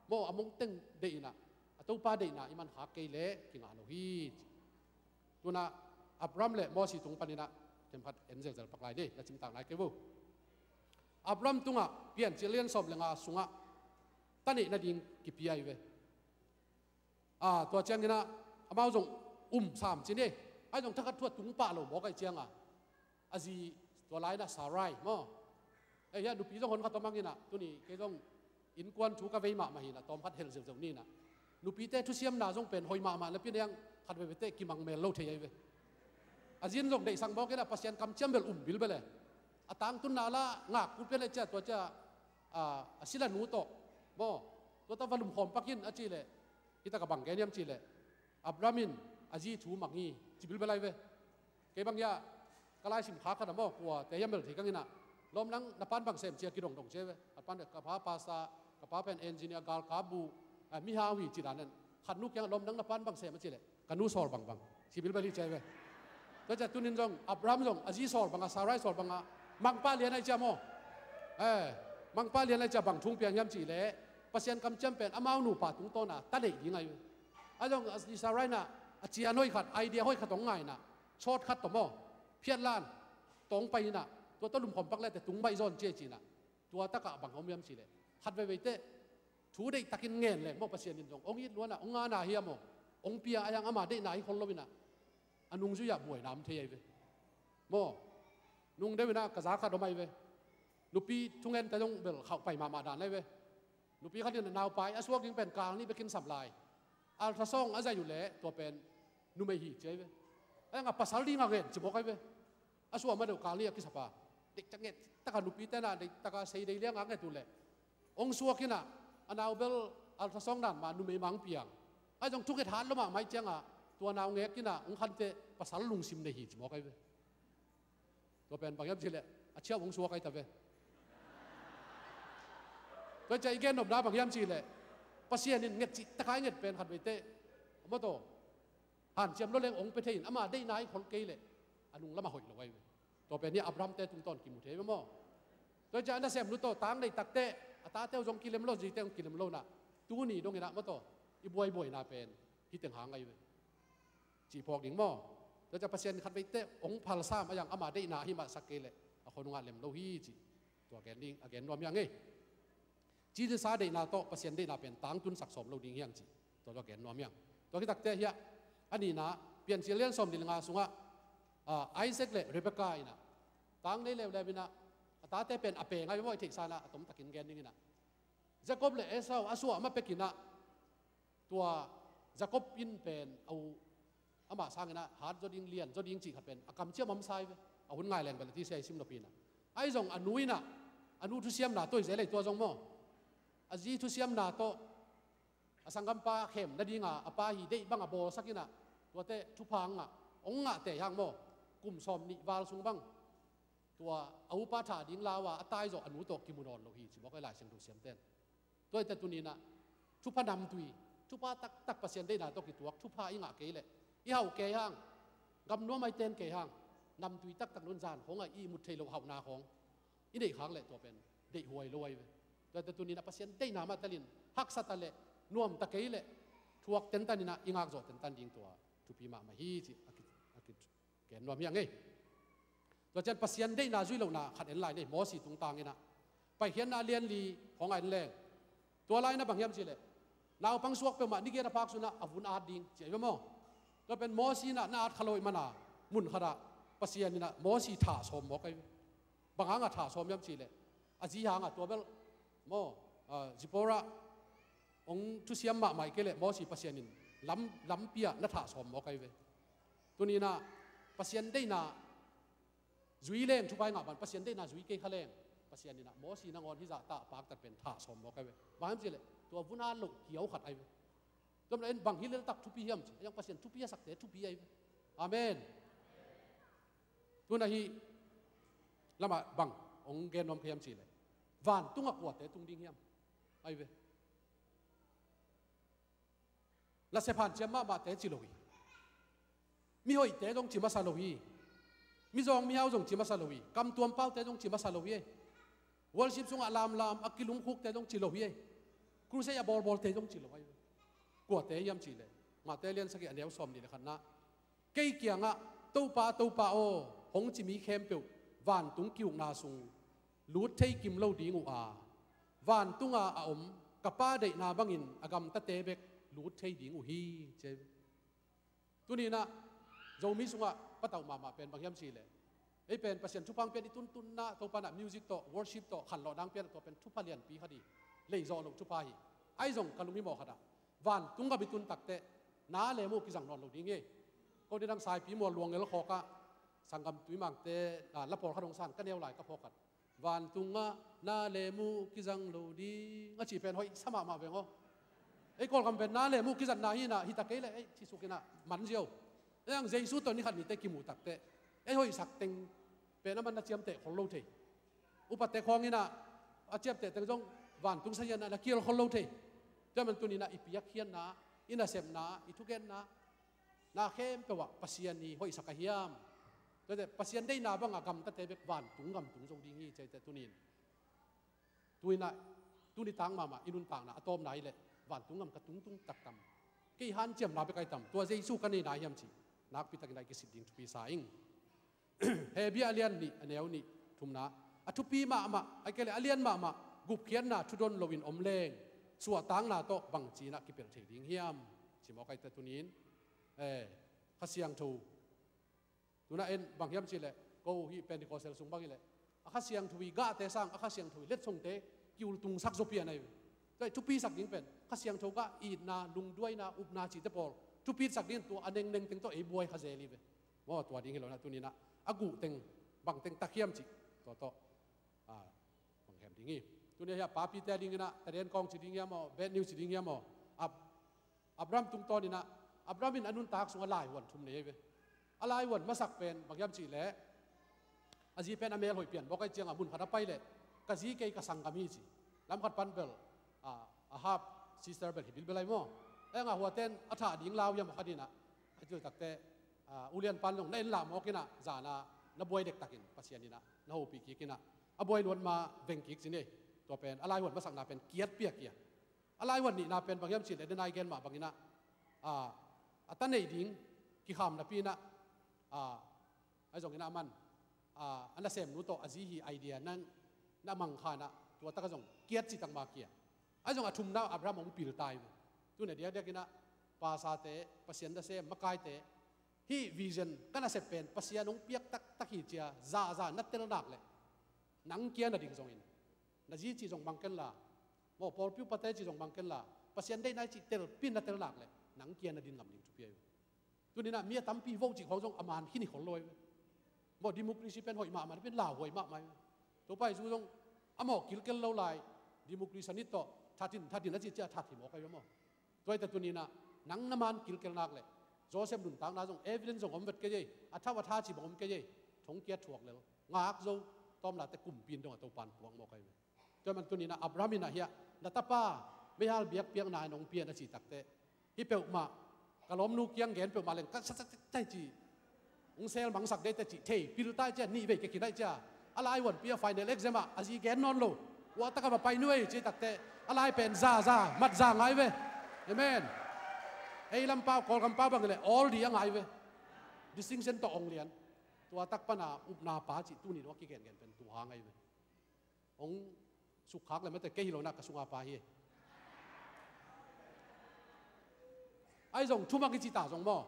maw, a mong teng deih inah a Topa deihna i man khak kei leh kingah lo hi. Tunah Abraham le Mosi tung paninah themkhat en zelzel pak lai ni, na cimtak nai kei vo. Abraham tungah Piancil lian sawm le nga sungah ta neih nading kipia hi ve. Ah, tua cianginah amau zong um sam ci ni. Ahi zong thakhat thu a tung pah lo mawk ahih cianga a zi tua lai inah Sarai maw. Eh, hiah nupi zong hon khat om hanginah tuni kei zong innkuan thu ka vei mahmah hinah tawm khat helh zeuhzeuh ninah. Nupite thusiamna zong pen hoih mahmah na pia niang khat veivei teh kimang mel lo thei ahi ve. A zin zong deihsak mawk inah Pasian kamciam bel um bilbel e. A tangtunna la ngak kut pian le cia tua cia, ah, a sila nu tawh maw, tua ta va lumkhawm pak in a cih leh, hi tak a bang gen hiam cih leh, Abraham in a zi thu mang hi ci bilbel ahi ve. Kei bang hiah ka laisim kha khat a maw, kua te hiam bel thei kang inah, lawmnang na pan bang sem cia kidongdong cia ve. A pan ka pa pasta, ka pa pen engineer, galkap buh, ah, mihau hi ci dan en. Khat nu kiangah lawmnang na pan bang sem a cih leh, ka nu sawl bangbang ci bilbel hi cia hi ve. Tua cia tunin zong Abraham zong a zi sawl bangah, Sarai sawl bangah mangpa lian ahi cia maw. Eh, mangpa lian ahi cia bang thu hong piang hiam cih leh Pasian kamciam pen amau nupa tungtawna ta neih ding ahi ve. A zong a zi Sarai inah a cian hoih khat, idea hoih khat hong ngai inah, short khat tawh maw, phiatlan tawh hong pai inah, tua tawh lumkhawm pak le teh tung baih zaw in ci e ci inah. Tua takah bang om hiam cih leh, khat veivei teh thu deihtakin ngen leng maw, Pasian in zong hong it luanah hong ngana hiam maw, hong pia a hiang ama deihna hi khol lo inah a nungzui ah buaina om thei ahi ve. Maw, nung deuh inah ka za khat om ahi ve. Nupi thungen ta zong bel khauh pai mahmah dan ahi ve. Nupi khat in a naupai a suak ding pen kal nih bekin sam lai. Ultrasound a zaih uh leh tua pen numei hi ci ahi ve. A hiangah pasal dingah ngen ci mawk ahi ve. A suah ma deuh kal nih a kisapa. Deihtak nget taka nupi tenah deihtaka sei dei liangah nget uh leh, hong suak inah a nau bel ultrasound dan mah numei mah hong piang. Ahi zong thunget hat lo mahmah ahih ciangah tua nau ngek inah hong khanteh pasal lungsim nei hi ci mawk ahi ve. Tua pen bang hiam cih leh a ciau hong suak ahi ta ve. Tua ciah i gen nopna bang hiam cih leh Pasian in nget cih taka i nget pen khat veiteh maw taw, hanciam lo leng hong pia thei in ama deihna hi khol kei leh a nung lamah hoih lo ahi ve. Tua pen hi Abraham te tungtawn kimu thei ve maw. Tua ciah a nasemnu tawh tang nei takteh a tate uh zong kilem lo, zite uh kilem lo inah tuni dong inah maw taw, i buaibuaina pen hi teng hang ahi ve. Cih phawk ding maw. Tua ciah Pasian khat veiteh hong phalsam a hiang ama deihna hi mahsak kei leh a khonungah lem lo hi cih tua gen ding, a gen nuam hiang ei. Cizisa deihna tawh Pasian deihna pen tangtunsak sawm lo ding hiang cih tua tua gen nuam hiang. Tua khitakteh hiah a nihna Piancil lian sawm nih le nga sungah, ah, Isaac le Rebekah inah tang nei leuleu inah a tate pen a peng ahi maw, i theihsa inah a tomtakin gen ding inah Jacob le Esau a suah ma pek inah tua Jacob in pen a u amah sanginah hat zaw ding, lian zaw ding cih khat pen a kamciam a om sa hi ve. A hun ngai leng bel a tisia i sim nop inah. Ahi zong a nu inah a nu thusiamna tawh hi zel ei tua zong maw. A zi thusiamna tawh a sanggampa khem nadinga a pa hi deih bang a bawlsak inah tuate thupha ngah, hong ngahte hiang maw. Kum sawm nih val sung bang tua a upa thah ding lau a a taizawh a nu tawh kimu nawn lo hi ci mawk ei Lai Siangtho siamten. Tua hi teh tuninah thupha namtui, thupha taktak Pasian deihna tawh kituak thupha i ngah kei leh i hauh kei hang, gam nuam a i ten kei hang, namtui taktak nun zan khawngah i ihmut thei loh hauhna khawng i neih khak leh tua pen deihhuai lo ahi ve. Tua hi teh tuninah Pasian deihna mah telin haksa ta leh nuam ta kei leh thuak tentan inah i ngakzawh tentan ding tua thupi mahmah hi cih a ki, a ki gen nuam hiang ei. Tua cian Pasian deihna zui lohna khat en lai ni, Mosi tungtang inah Paikhiatna lian li khawngah en leng. Tua lai inah bang hiam cih leh naupang suak peuhmah ni giat a phak sunah a vun at ding ci ahi ve maw. Tua pen Mosi inah na at kha lo ahih mana mun khatah Pasian inah Mosi thah sawm mawk ahi ve. Bang hangah thah sawm hiam cih leh a zi hangah tua bel maw, ah, Zipporah hong thusiam mahmah kei leh Mosi Pasian in lam, lampi ah na thah sawm mawk ahi ve. Tuni inah Pasian deihna zui leng thupha i ngah ban, Pasian deihna zui kei kha leng, Pasian in ah Mosi nangawn hih zah ta paktat pen thah sawm mawk ahi ve. Bang hiam cih leh tua vun at loh kiau khat ahi ve. Tua manin bang hi leltak thupi hiam cih, a hiang Pasian thupi a sakte thupi ahi ve. Amen. Tun ah hih lamah bang hong gen nuam ka hiam cih leh, vantungah kuate tung ding hiam? Ahi ve. Nasep hanciam mahmahte ci lo hi. Mihoihte zong ci masa lo hi. Mizawng mihau zong ci masa lo hi. Kamtuam paute zong ci masa lo hi. Worship sungah lamlam a kilungkhukte zong ci lo hi. Crusade a bawlbawlte zong ci lo hi. Kuate hiam cih leh, Mate lian sagih a neu sawm nih le khatna, kei kiangah, "Topa, Topa aw," hong ci mi khempeuh vantung ki-ukna sung lut thei kim lo ding uh a, vantunga a om ka Pa deihna bangin a gamtate bek lut thei ding uh hi, ci. Tuni-in ah Zomi sungah patauh mahmah pen bang hiam cih leh, ei pen Pasian thupha hong pia i tuntunna, Topa in ah music tawh, worship tawh khanlawh dang pia in ah, tua pen thupha lianpi khat hi. Leizawh loh thupha hi. Ahi zong ka lunghimawh khat ah, vantung gam i tun takteh na le mu kizang nawn lo ding hi. Ko nidang Saipi mual luang el khawkah sanggam Tuimangte, ah, la pawlkhat hong san ka neu lai ka phawk khat, "Vantungah na le mu kizang lo ding," a cih pen hoih sa mahmah veng aw. Ei Kawlgam pen na le mu kizatna hi-in ah, hi ta kei leh ei ci suk in ah man ziau. Ei ang Jesu tawh ni khat nite kimuh takteh ei hoihsak teng pen aman na ciamteh khol lo thei. Upate khawng in ah a ciamteh teng zong vantung sazian ah na kial khol lo thei. Tua man tuni-in ah i piakkhiatna, i nasepna, i thugenna, na khempeuh ah Pasian i hoihsak a hiam? Tuate Pasian deihna bangah gamtate bek vantung gam tung zo ding hi, ci-a tuni-in. Tuni-in ah, tuni tang mahmah i nuntakna a tawpna hi leh, vantung gam ka tungtung taktam, kei hanciamna bek ahi tam, tua Jesu ka neihna hiam cih nakpi takin ah i kisit ding thupi sa ing. Hebru a lian nih, a neu nih, thumna, a thupi mahmah, a kei leh a lian mahmah, gupkhiatna thudon loin om leng, suahtakna tawh bangci-in ah kipelh thei ding hiam? Ci mawk ahi ta tuni-in, eh, Kha Siangtho. Tuna en bang hiam cih leh, ko hih Pentecostal sung bang hi leh, a Kha Siangtho i gahte sang, a Kha Siangtho i letsongte ki-ultungsak zo pian ahi ve. Tua i thupisak ding pen Kha Siangtho gah, itna, lungduaina, upna cihte pawl thupisak ding, tua a nengneng teng tawh ei buai kha zel hi ve. Maw, tua ding hi lo-in ah tuni-in ah a guh teng, bang teng tak hiam cih, tua tawh, ah, bang hem ding hi. Tuni-a hih a papite a dingin ah taden kawng ci ding hiam maw, bad news ci ding hiam maw? Ab-, Abraham tungtawnin ah, Abraham in a nuntak sungah laivuan thum nei ahi ve. A laivuan masak pen bang hiam cih leh, a zi pen a mel hoih pian mawk ahih ciangah mun khat a pai leh, "Ka zi kei ka sanggam hi," ci. Lam khat pan bel, ah, a half sister bel hi bilbel ahi maw. Ei ang a huaten a thah ding lau hiam a khat in ah, a cil takteh, ah, ulian pan zong na en lah mawk in ah, zan ah na buai dektakin Pasian in ah na hopih kik in ah, a buai luat ma veng kik ci ni. Tua pen a laivuan masakna pen kiat piak hi a. A laivuan nihna pen bang hiam cih leh, den a i gen mah bangin ah, ah, a ta neih ding kikham napi-in ah, ah, ahi zongin ah aman, ah, a nasemnu tawh a zi hi idea na, na mang kha-in ah, tua takah zong kiat cihtak mah kia. Ahi zong a thumna Abraham hong pil ta hi ve. Tuni a diakdiakin ah pasate, Pasian nasem makaite, hih vision ka nasep pen Pasian hong piak taktak hi ci-a zaza na tel nak leh, nang kia na ding zongin, na zi cih zong mang kenla, maw, pawlpi upate cih zong mang kenla, Pasian deihna i cih telpin na tel nak leh, nang kia na din ngam ding thupi ahi ve. Tuni-in ah mi a tampi vote cih khawng zong a man khin hi khol lo ahi ve. Maw, democracy pen hoih mahmah, pen lauhuai mahmah ahi ve. Topa Jesu zong a mawh kilkel lo lai, democracy nit tawh thatin, thatin a cih ciah that hi mawk ahi ve maw. Tua hi ta tuni-in ah nang na man kilkel nak leh, Joseph nuntakna zong evidence zong om vet kei ei, a thau a tha cih bang om kei ei, thongkia thuak lel, ngak zo, tawmlate kumpi in dong a Topa in puak mawk ahi ve. Tua man tuni-in ah Abraham in ah hih a, "Na tapa meihal biakpiakna in hong pia in," a cih takteh, hih peuhmah, ka lawmnu kiang gen peuhmah leng ka sa sa sa sa ci, hong sel mangsak dei teh cih thei, pil ta i cia, nih vei kia khin a i cia. A laivuanpi a final exam ah a zi gen nawn lo, ua takah va pai nuai ci takteh, a lai pen za za mat za ngai ve. Amen. Ei lam pau, Kawlgam pau bang hi leh all D a ngai ve. Distinction tawh hong lian. Tua tak pana upna pa cih tuni dong a kigengen pen tua ngai ve. Hong sukkhak le mate, kei hi lo-in ah ka sunga pa hi. Ahi zong thuman i ci ta zong maw,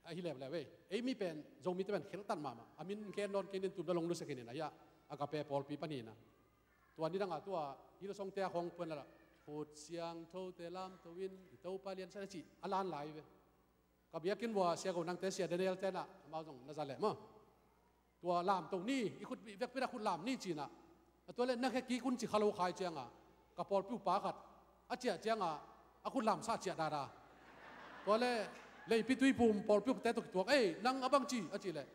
ahi leuleu ei. Ei mi pen, Zomite pen kheltat mahmah. A min khen nawn kei ning, tumna long lu se kei ning a, hia Agape pawlpi panin ah. Tua nidang a tua Hillsongte a khawng puan la, "Khut siangthote lamto in, i Topa liansa in," a ci a lan lai ve. Ka biakinn vua Sia Go Nangte, Sia Daniel tenah amau zong na za leh maw. Tua lamto ni, i khut bih vekpi-in a khut lam ni cinah. A tua le na khe kik un ci kha lo khai cianga ka pawlpi upa khat a ciah cianga a khut lamsa ciah dada. Tua le leipi tuipum pawlpi upate tawh kituak, "Ei, nang a bang ci?" a cih leh,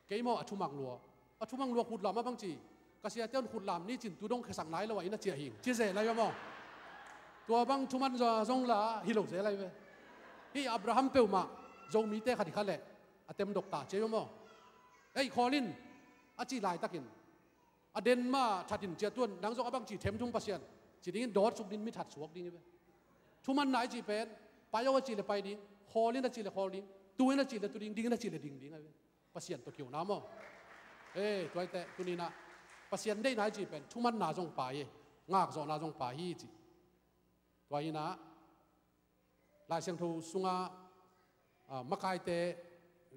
"Kei maw, a thumang lua, a thumang lua khut lam a bang ci? Ka siate un khut lam ni cin tu dong khesak nai lo ah inn a ciah hing," ci zel lai ve maw. Tua bang thuman zaw zong la hi lo zel lai ve. Hih Abraham peuhmah Zomite khat hi kha leh a tem dok ta ci ai ve maw. "Ei, khawl in," a cih laitakin a den mah that in ciah tuan, "Nang zong a bang ci, them thung Pasian," ci dingin dawt suk ding, mi that suak ding hi ve. Thuman nai cih pen, "Pai o," a cih le pai ding, "Khawl in," a cih le khawl ding, "Tu in," a cih le tu ding, "Ding in," a cih le ding ding hi ve. Pasian tawh kiona maw. Ei, tua hi teh tuninah Pasian deihna i cih pen thumanna zong pai hi, ngakzawhna zong pai hi cih. Tua hinah Lai Siangtho sunga, ah, Makaite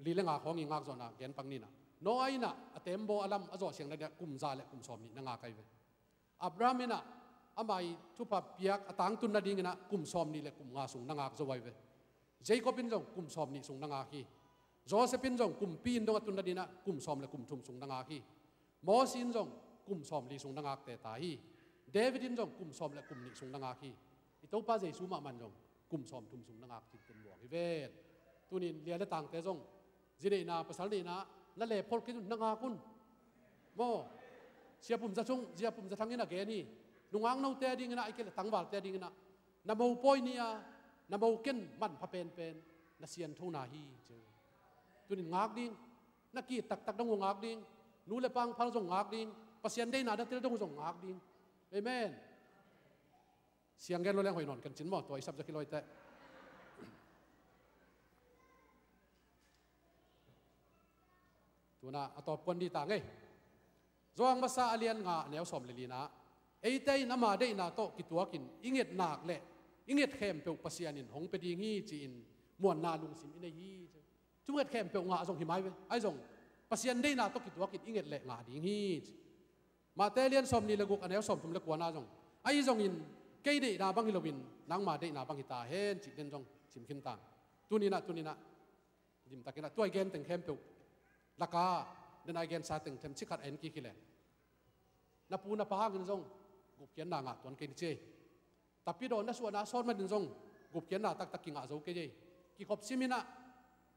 li le nga khawng i ngakzawhna gen pak ninah, Noah innah a tembaw a lam a zawh siang nadinah kum za le kum sawm nih na ngak ai ve. Abraham innah ama i thupha piak a tangtun nadinginah kum sawm nih le kum nga sung na ngak zo ai ve. Jacob in zong kum sawm nih sung na ngak hi. Joseph in zong kumpi in dong a tun nadinginah kum sawm le kum thum sung na ngak hi. Moses in zong kum sawm li sung na ngak teta hi. David in zong kum sawm le kum nih sung na ngak hi. I Topa Jesu mahmah in zong kum sawm thum sung na ngak cih pen muang hi ven. Tunin lia le tangte zong zi neihna, pasal neihna, na le phol kei un, na ngak un. Maw, Sia Pum Za Thang, Sia Pum Za Thang in a gen hi. Nungak note a dinginah, ahih kei leh tangvalte a dinginah, na mopawi ni-a na mo ken manpha penpen na sianthona hi ci. Tunin ngak ding, na ki-it taktak dong uh ngak ding, nu le pa hong phal zong ngak ding, Pasian deihna na tel dong uh zong ngak ding. Amen. Siang gen lo leng hoih nawn ken cin maw, tua i subject hi lo hi teh. Tunah a tawp kuan dih ta ngei. Johan masa a lian nga a neu sawm le lina, eite in ama deihna tawh kituakin i nget nak le i nget khempeuh Pasian in hong pia ding hi ci-in muanna lungsim i nei hi. Thu nget khempeuh ngah zong hi mai ve. Ahi zong Pasian deihna tawh kituakin i nget le ngah ding hi ci. Mate lian sawm nih le guk a neu sawm thum le kuana zong, ahi zongin kei deihna bang hi loin nangma deihna bang hi ta hen cih den zong sim khin tang. Tuninah, tuninah limtakinah tua i gen teng khempeuh laka, den a i gensa teng themcik khat a en kik hi leh, na pu na pa hangin zong gupkhiatna ngah tuan kei ni ci ei. Tapidaw na suahna a sawt manin zong gupkhiatna taktak kingah zo kei ei. Kikhop siminah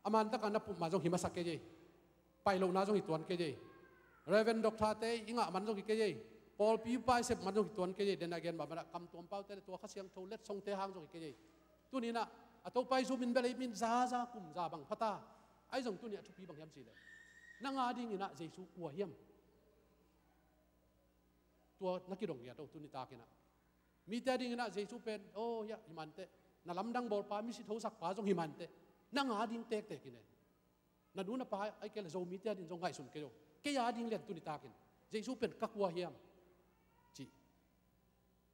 a man takah na pup ma zong hi masak kei ei. Pai lohna zong hi tuan kei ei. Reverend Doctor-te i ngah man zong hi kei ei. Pawlpi upa i sep man zong hi tuan kei ei. Den a gen mahmah inah kamtuam paute le tua Kha Siangtho letsongte hang zong hi kei ei. Tuninah a Topa i zum in bel ei min zaza kum za bang phata. Ahi zong tuni a thupi bang hiam cih leh, nang a dinginah Jesu kua hiam? Tua na kidong ngiat o, tuni takinah. Mite a dinginah Jesu pen, oh, hiah, hi manteh. Na lamdang bawlpa, misi thosakpa zong hi manteh. Nang a ding tektek in e. Na nu na pa, ahih kei leh Zomite a ding zong ngaihsun kei o. Kei a ding lian tuni takin Jesu pen ka kua hiam cih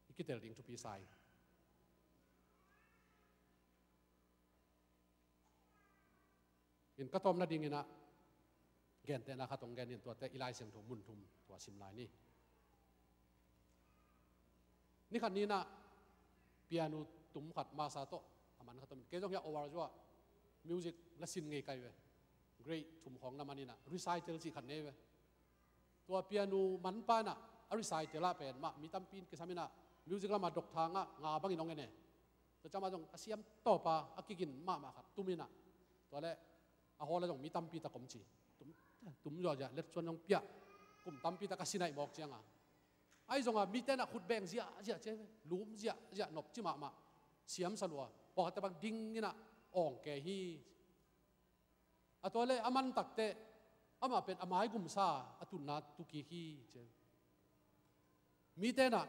i kitel ding thupi sa hi. In ka tawpna dinginah gentehna khat hong gen in, tuate i Lai Siangtho mun thum tua sim lai ni. Ni khat ninah piano tum khat masa tawh a man khat om in, kei zong hiah over zuah music na sin ngei kai ve. Grade thum khawng na man inah recital cih khat nei ve. Tua piano manpa inah a recital ah pen mah mi tampi in kisam inah music lamah doctor ngah nga bangin hong en e. Tua ciang mah zong a siam tawpa a kigin mahmah khat tum inah, tua le a hall ah zong mi tampi tak om ci. Tum, tum zuahziah, letsuan zong piah, kum tampi tak a sinaih mawk cianga, ahi zonga mite inah khut beng ziahziah ci ve, lum ziahziah, nop ci mahmah. Siamsa lua, pawlkhatte bang ding inah awng kei hi. A tua le a man takteh amah pen a maigumsa a tunna tu kik hi ci. Mite inah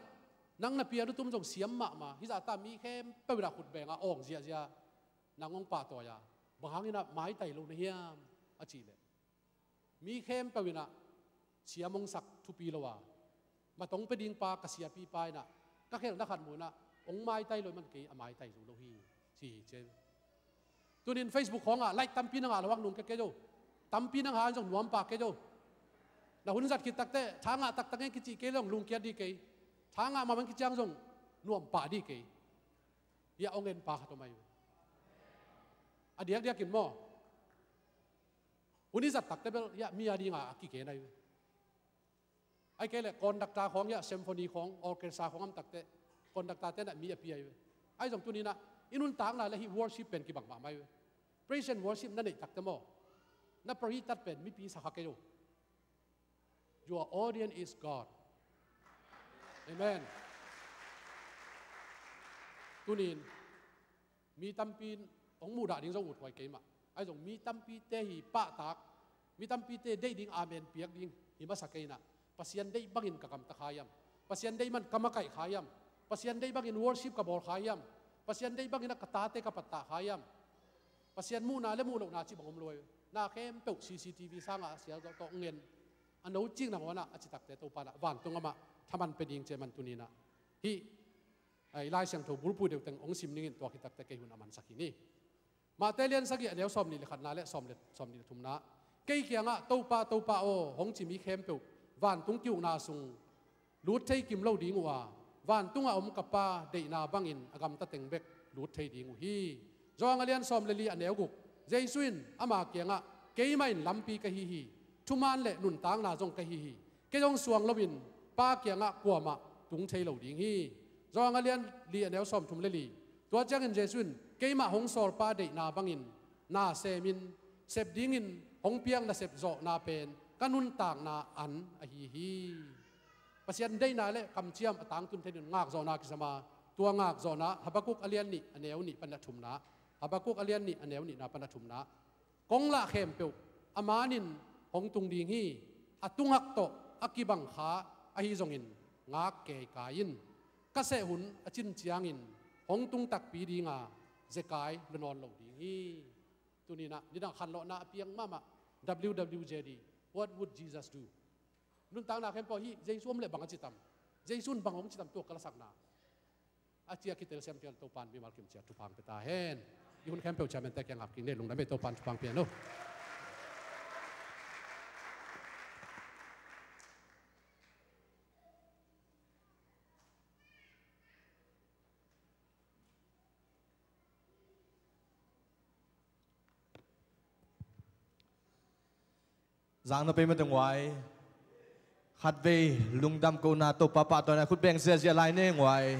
nang na piano tum zong siam mahmah, hih zahta mi khempeuh inah khut benga awng ziahziah, nang hong pahtawi a, bang hanginah maitai lo na hiam a cih leh, mi khempeuh inah siam hong sak thupi lo a, matong pia dingpa ka siapipa inah ka khelhna khat mu inah hong maitai lo man kei a maitai zo lo hi, ci hi ci. Tunin Facebook khawngah like tampi na ngah lo hang lungkia kei zo. Tampi na ngah hang zong nuam pak kei zo. Na hun zat khit takteh tha ngah taktak ngen kicih kei zong lungkiat dih kei. Tha ngah mahmah kiciang zong nuam pak dih kei. Hiah hong en pa khat om ahi ve. A diakdiakin maw, hun i zat takte bel hiah mi a dinga a kigen ahi ve. Ahih kei leh conductor khawng hiah symphony khawng, orchestra khawng a om takte, conductor te in ah mi a pia ahi ve. Ahi zong tuni in ah i nuntakna le hih worship pen kibang mahmah ahi ve. Praise and worship na neih takte maw, na priority pen mipi sa kha kei uh. Your audience is God. Amen. Tuni in mi tampi in hong muhdah ding zong uthuai kei mah. Ahi zong mi tampite hi pahtak, mi tampite deih ding amen piak ding hi masa kei in ah, Pasian deih bangin ka gamta kha hiam? Pasian deih man ka makaih kha hiam? Pasian deih bangin worship ka bawl kha hiam? Pasian deih bangin ah ka tate ka pattah kha hiam? Pasian muhna le muh lohna cih bang om lo hi. Na khempeuh C C T V sangah a sial zawh tawh ngen, a no cik nangawn ah a citakte Topa in ah vantung amah thaman pia ding ci a, man tuni in ah hih, ah, i Lai Siangtho bulphuh deuh teng hong sim ning in, tua khit takte kei hun a mansak hi ni. Matthai lian sagih, a neu sawmnih le khatna le sawm le, sawmnih le thumna. Kei kiangah, "Topa, Topa aw," hong ci mi khempeuh vantung ki-ukna sung lut thei kim lo ding uh a, vantungah a om ka Pa deihna bangin a gamta teng bek lut thei ding uh hi. Johan a lian sawm le li, a neu guk. Jesu in ama kiangah, "Keimah in lampi ka hi hi, thuman le nuntakna zong ka hi hi. Kei hong suang loin Pa kiangah kuamah tung thei lo ding hi." Johan a lian li, a neu sawmthum le li. Tua ciangin Jesu in, "Keimah hong sawlpa deihna bangin na semin, sep dingin hong piak nasep zawhna pen ka nuntakna an ahi hi." Pasian deihna le kamciam a tangtun thei dingin ngakzawhna kisam a, tua ngakzawhna Habakuk a lian nih, a neu nih pan a thumna. Habakuk a lian nih, a neu nihna pan a thumna. Kong lah khempeuh a manin hong tung ding hi. A tungak tawh a kibang kha ahi zongin ngak keikai in. Ka seh hun a cin ciangin hong tung takpi dinga zekai lua nawn lo ding hi. Tuni in ah nidang khanlawhna a piang mahmah, W W J D, What would Jesus do? Nuntakna khempeuh hi, Jesu om leh bang a ci tam? Jesu in bang hong ci tam, tua ka lasakna a ciah kitel siam ciang Topa in mimal kim ciat thupha hong pia ta hen. I hun khempeuh chairman te kiang ap kik ni, lungdam ei, Topa in thupha hong pia hen aw. Zang na pei mate nguai. Khatvei lungdam kohna, Topa pahtawina, khut beng ziahziah lai ni nguai.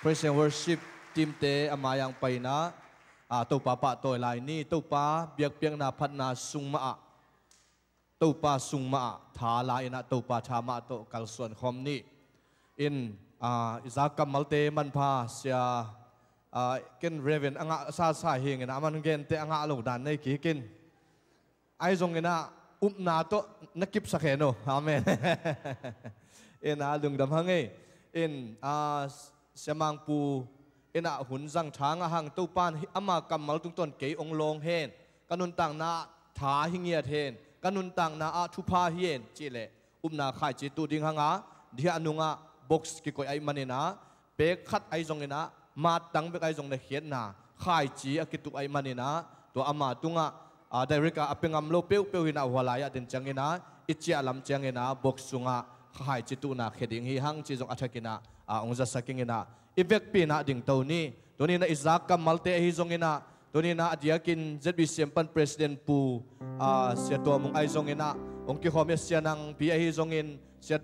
Praise and worship team te a mai-ah hong paina, a, Topa pahtawi lai ni. Topa biakpiakna phatna sung mah ah, Topa sung mah ah tha la in ah, Topa tha mah tawh kalsuan khawm ni. In, a, i za kammalte manpha sia, a, ken Reverend a ngah sasa hi ing in ah, a man gente a ngah lo dan nei kik in. Ahi zongin ah upna tawh na kipsak hen aw. Amen. In ah lungdam hang ei. In, a, Sia Mangpu in ah hun zang tha ngah hang, Topa in hih ama kammal tungtawn kei hong lawng hen, ka nuntakna ah tha hi ngiat hen, ka nuntakna ah thupha hi hen cih leh upna khaici tuh ding hang a, diah nungah box kikoih ahih manin ah, pek khat ahi zongin ah, mat dang bek ahi zong na khiatna khaici a kituh ahih manin ah, tua ama tungah, a, direct ah a pia ngam lo peuhpeuh hi in ah, hua lai-ah den ciangin ah, i ciah lam ciangin ah, box sungah khaici tuhna khia ding hi hang cih zong a thakin ah, a, hong zasak ing in ah, i vekpi in ah dingto ni. Tuni in ah i za kammalte ahi zongin ah, tuni in ah a diakin Z B C M pan President Pu, a, Sia Tua Mung ahi zongin ah, hong kikhawm hi a, Sia Nang Pi ahi zongin, Sia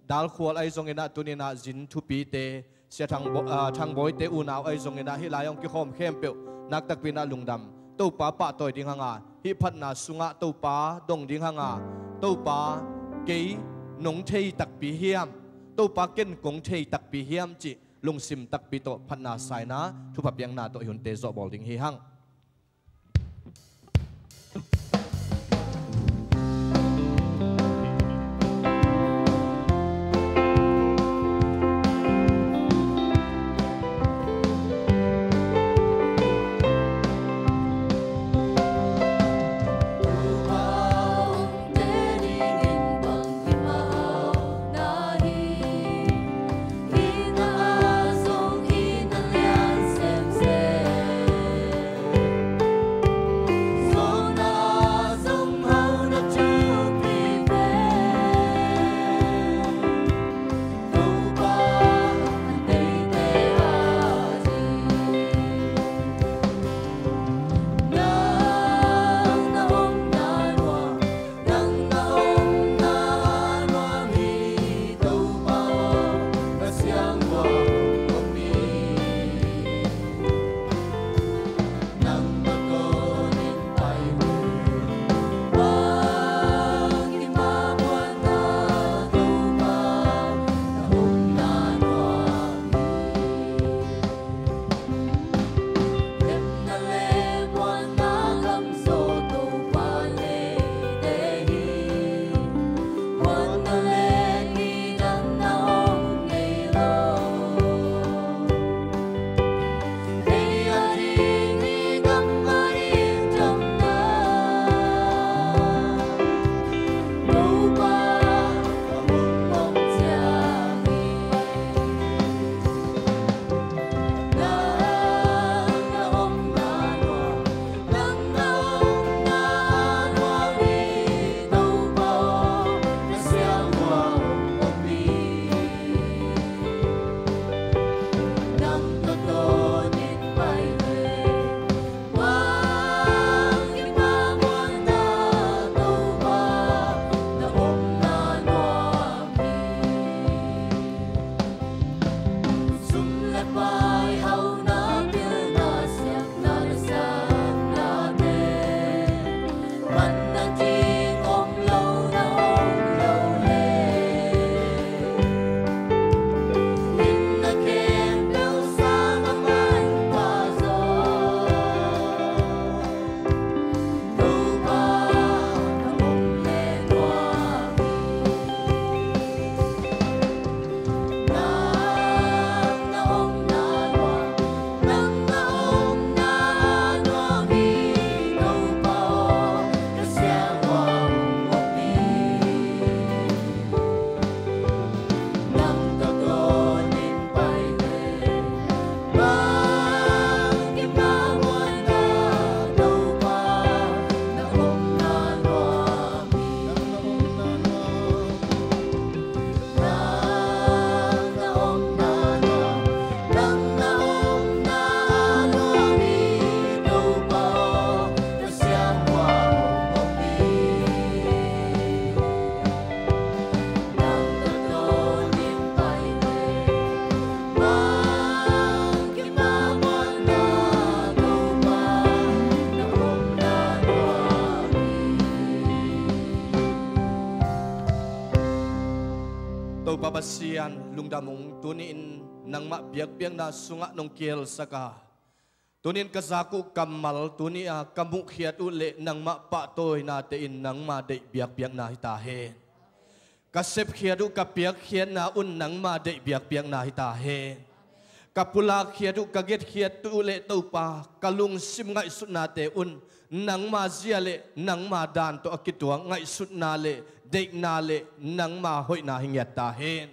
Dal Khual ahi zongin ah, tuni in ah zin thupite, Sia Thang Bo-, a, Thang Bawite unau ahi zongin ah, hih lai hong kikhawm khempeuh nakpi takin ah lungdam. Topa pahtawi ding hang a, hih phatna sungah Topa dong ding hang a, Topa kei nong thei takpi hiam, Topa ken kong thei takpi hiam cih lungsim takpi tawh phatna sa in ah, thupha piakna tawh i hunte zawhbawl ding hi hang. Pasian lungdam ung, tuni-in nangmah biakpiakna sungah nong kielsak a, tuni-in ka zak uh kammal tuni-a ka muhkhiat uh le nangmah pahtawinate in nangmah deih biakpiakna hi ta hen. Ka sepkhiat uh ka piakkhiatna un nangmah deih biakpiakna hi ta hen. Ka pulakkhiat uh ka getkhiat uh le Topa ka lungsim ngaihsutnate un nangmah zia le nangmah dan tawh a kituak ngaihsutna le deihna le nangmah hoihna hi ngiat ta hen.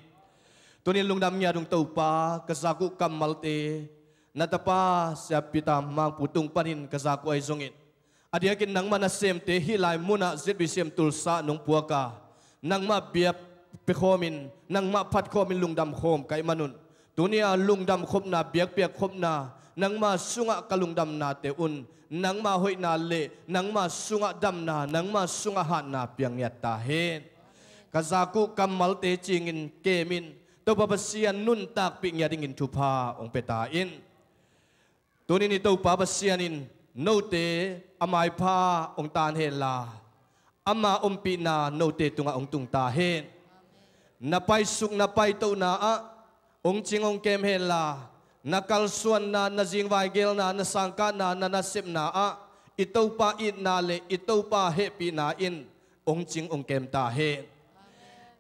Tuni-in lungdam ngiat ung Topa, ka zak uh kammalte na tapa Sia Peter Mangpu tung panin ka zak uh ahi zongin, a diakin nangmah nasemte hih lai munah Z B C M Tulsa nong puak a, nangmah biak pia khawmin nangmah phat khawmin lungdam khawm ka hih manun, tuni-a lungdam khopna, biakpiak khopna, nangmah sungah ka lungdamnate un nangmah hoihna le nangmah sungah damna, nangmah sungah hatna piang ngiat ta hen. Ka zak uh kammalte cingin kemin Topa Pasian nuntakpih ngiat dingin thupha hong pia ta in. Tuni-in i Topa Pasian in note a maipha hong taan henla, ama ompihna note tungah hong tung ta hen. Na paisuk na paitohna ah hong cing hong kem henla, na kalsuanna, na zingvaigelna, na sangkahna, na nasepna ah i Topa itna le i Topa hehpihna in hong cing hong kem ta hen.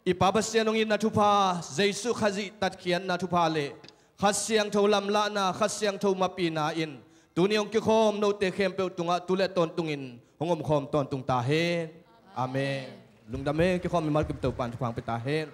I Pa Pasian hong itna thupha, Jesuh Khazih tatkhiatna thupha le Kha Siangtho lamlahna, Kha Siangtho mapihna in tuni hong kikhawm note khempeuh tungah tu le tawntungin hong omkhawm tawntung ta hen. Amen. Lungdam e, kikhawm mimal kim Topa in thupha hong pia ta hen.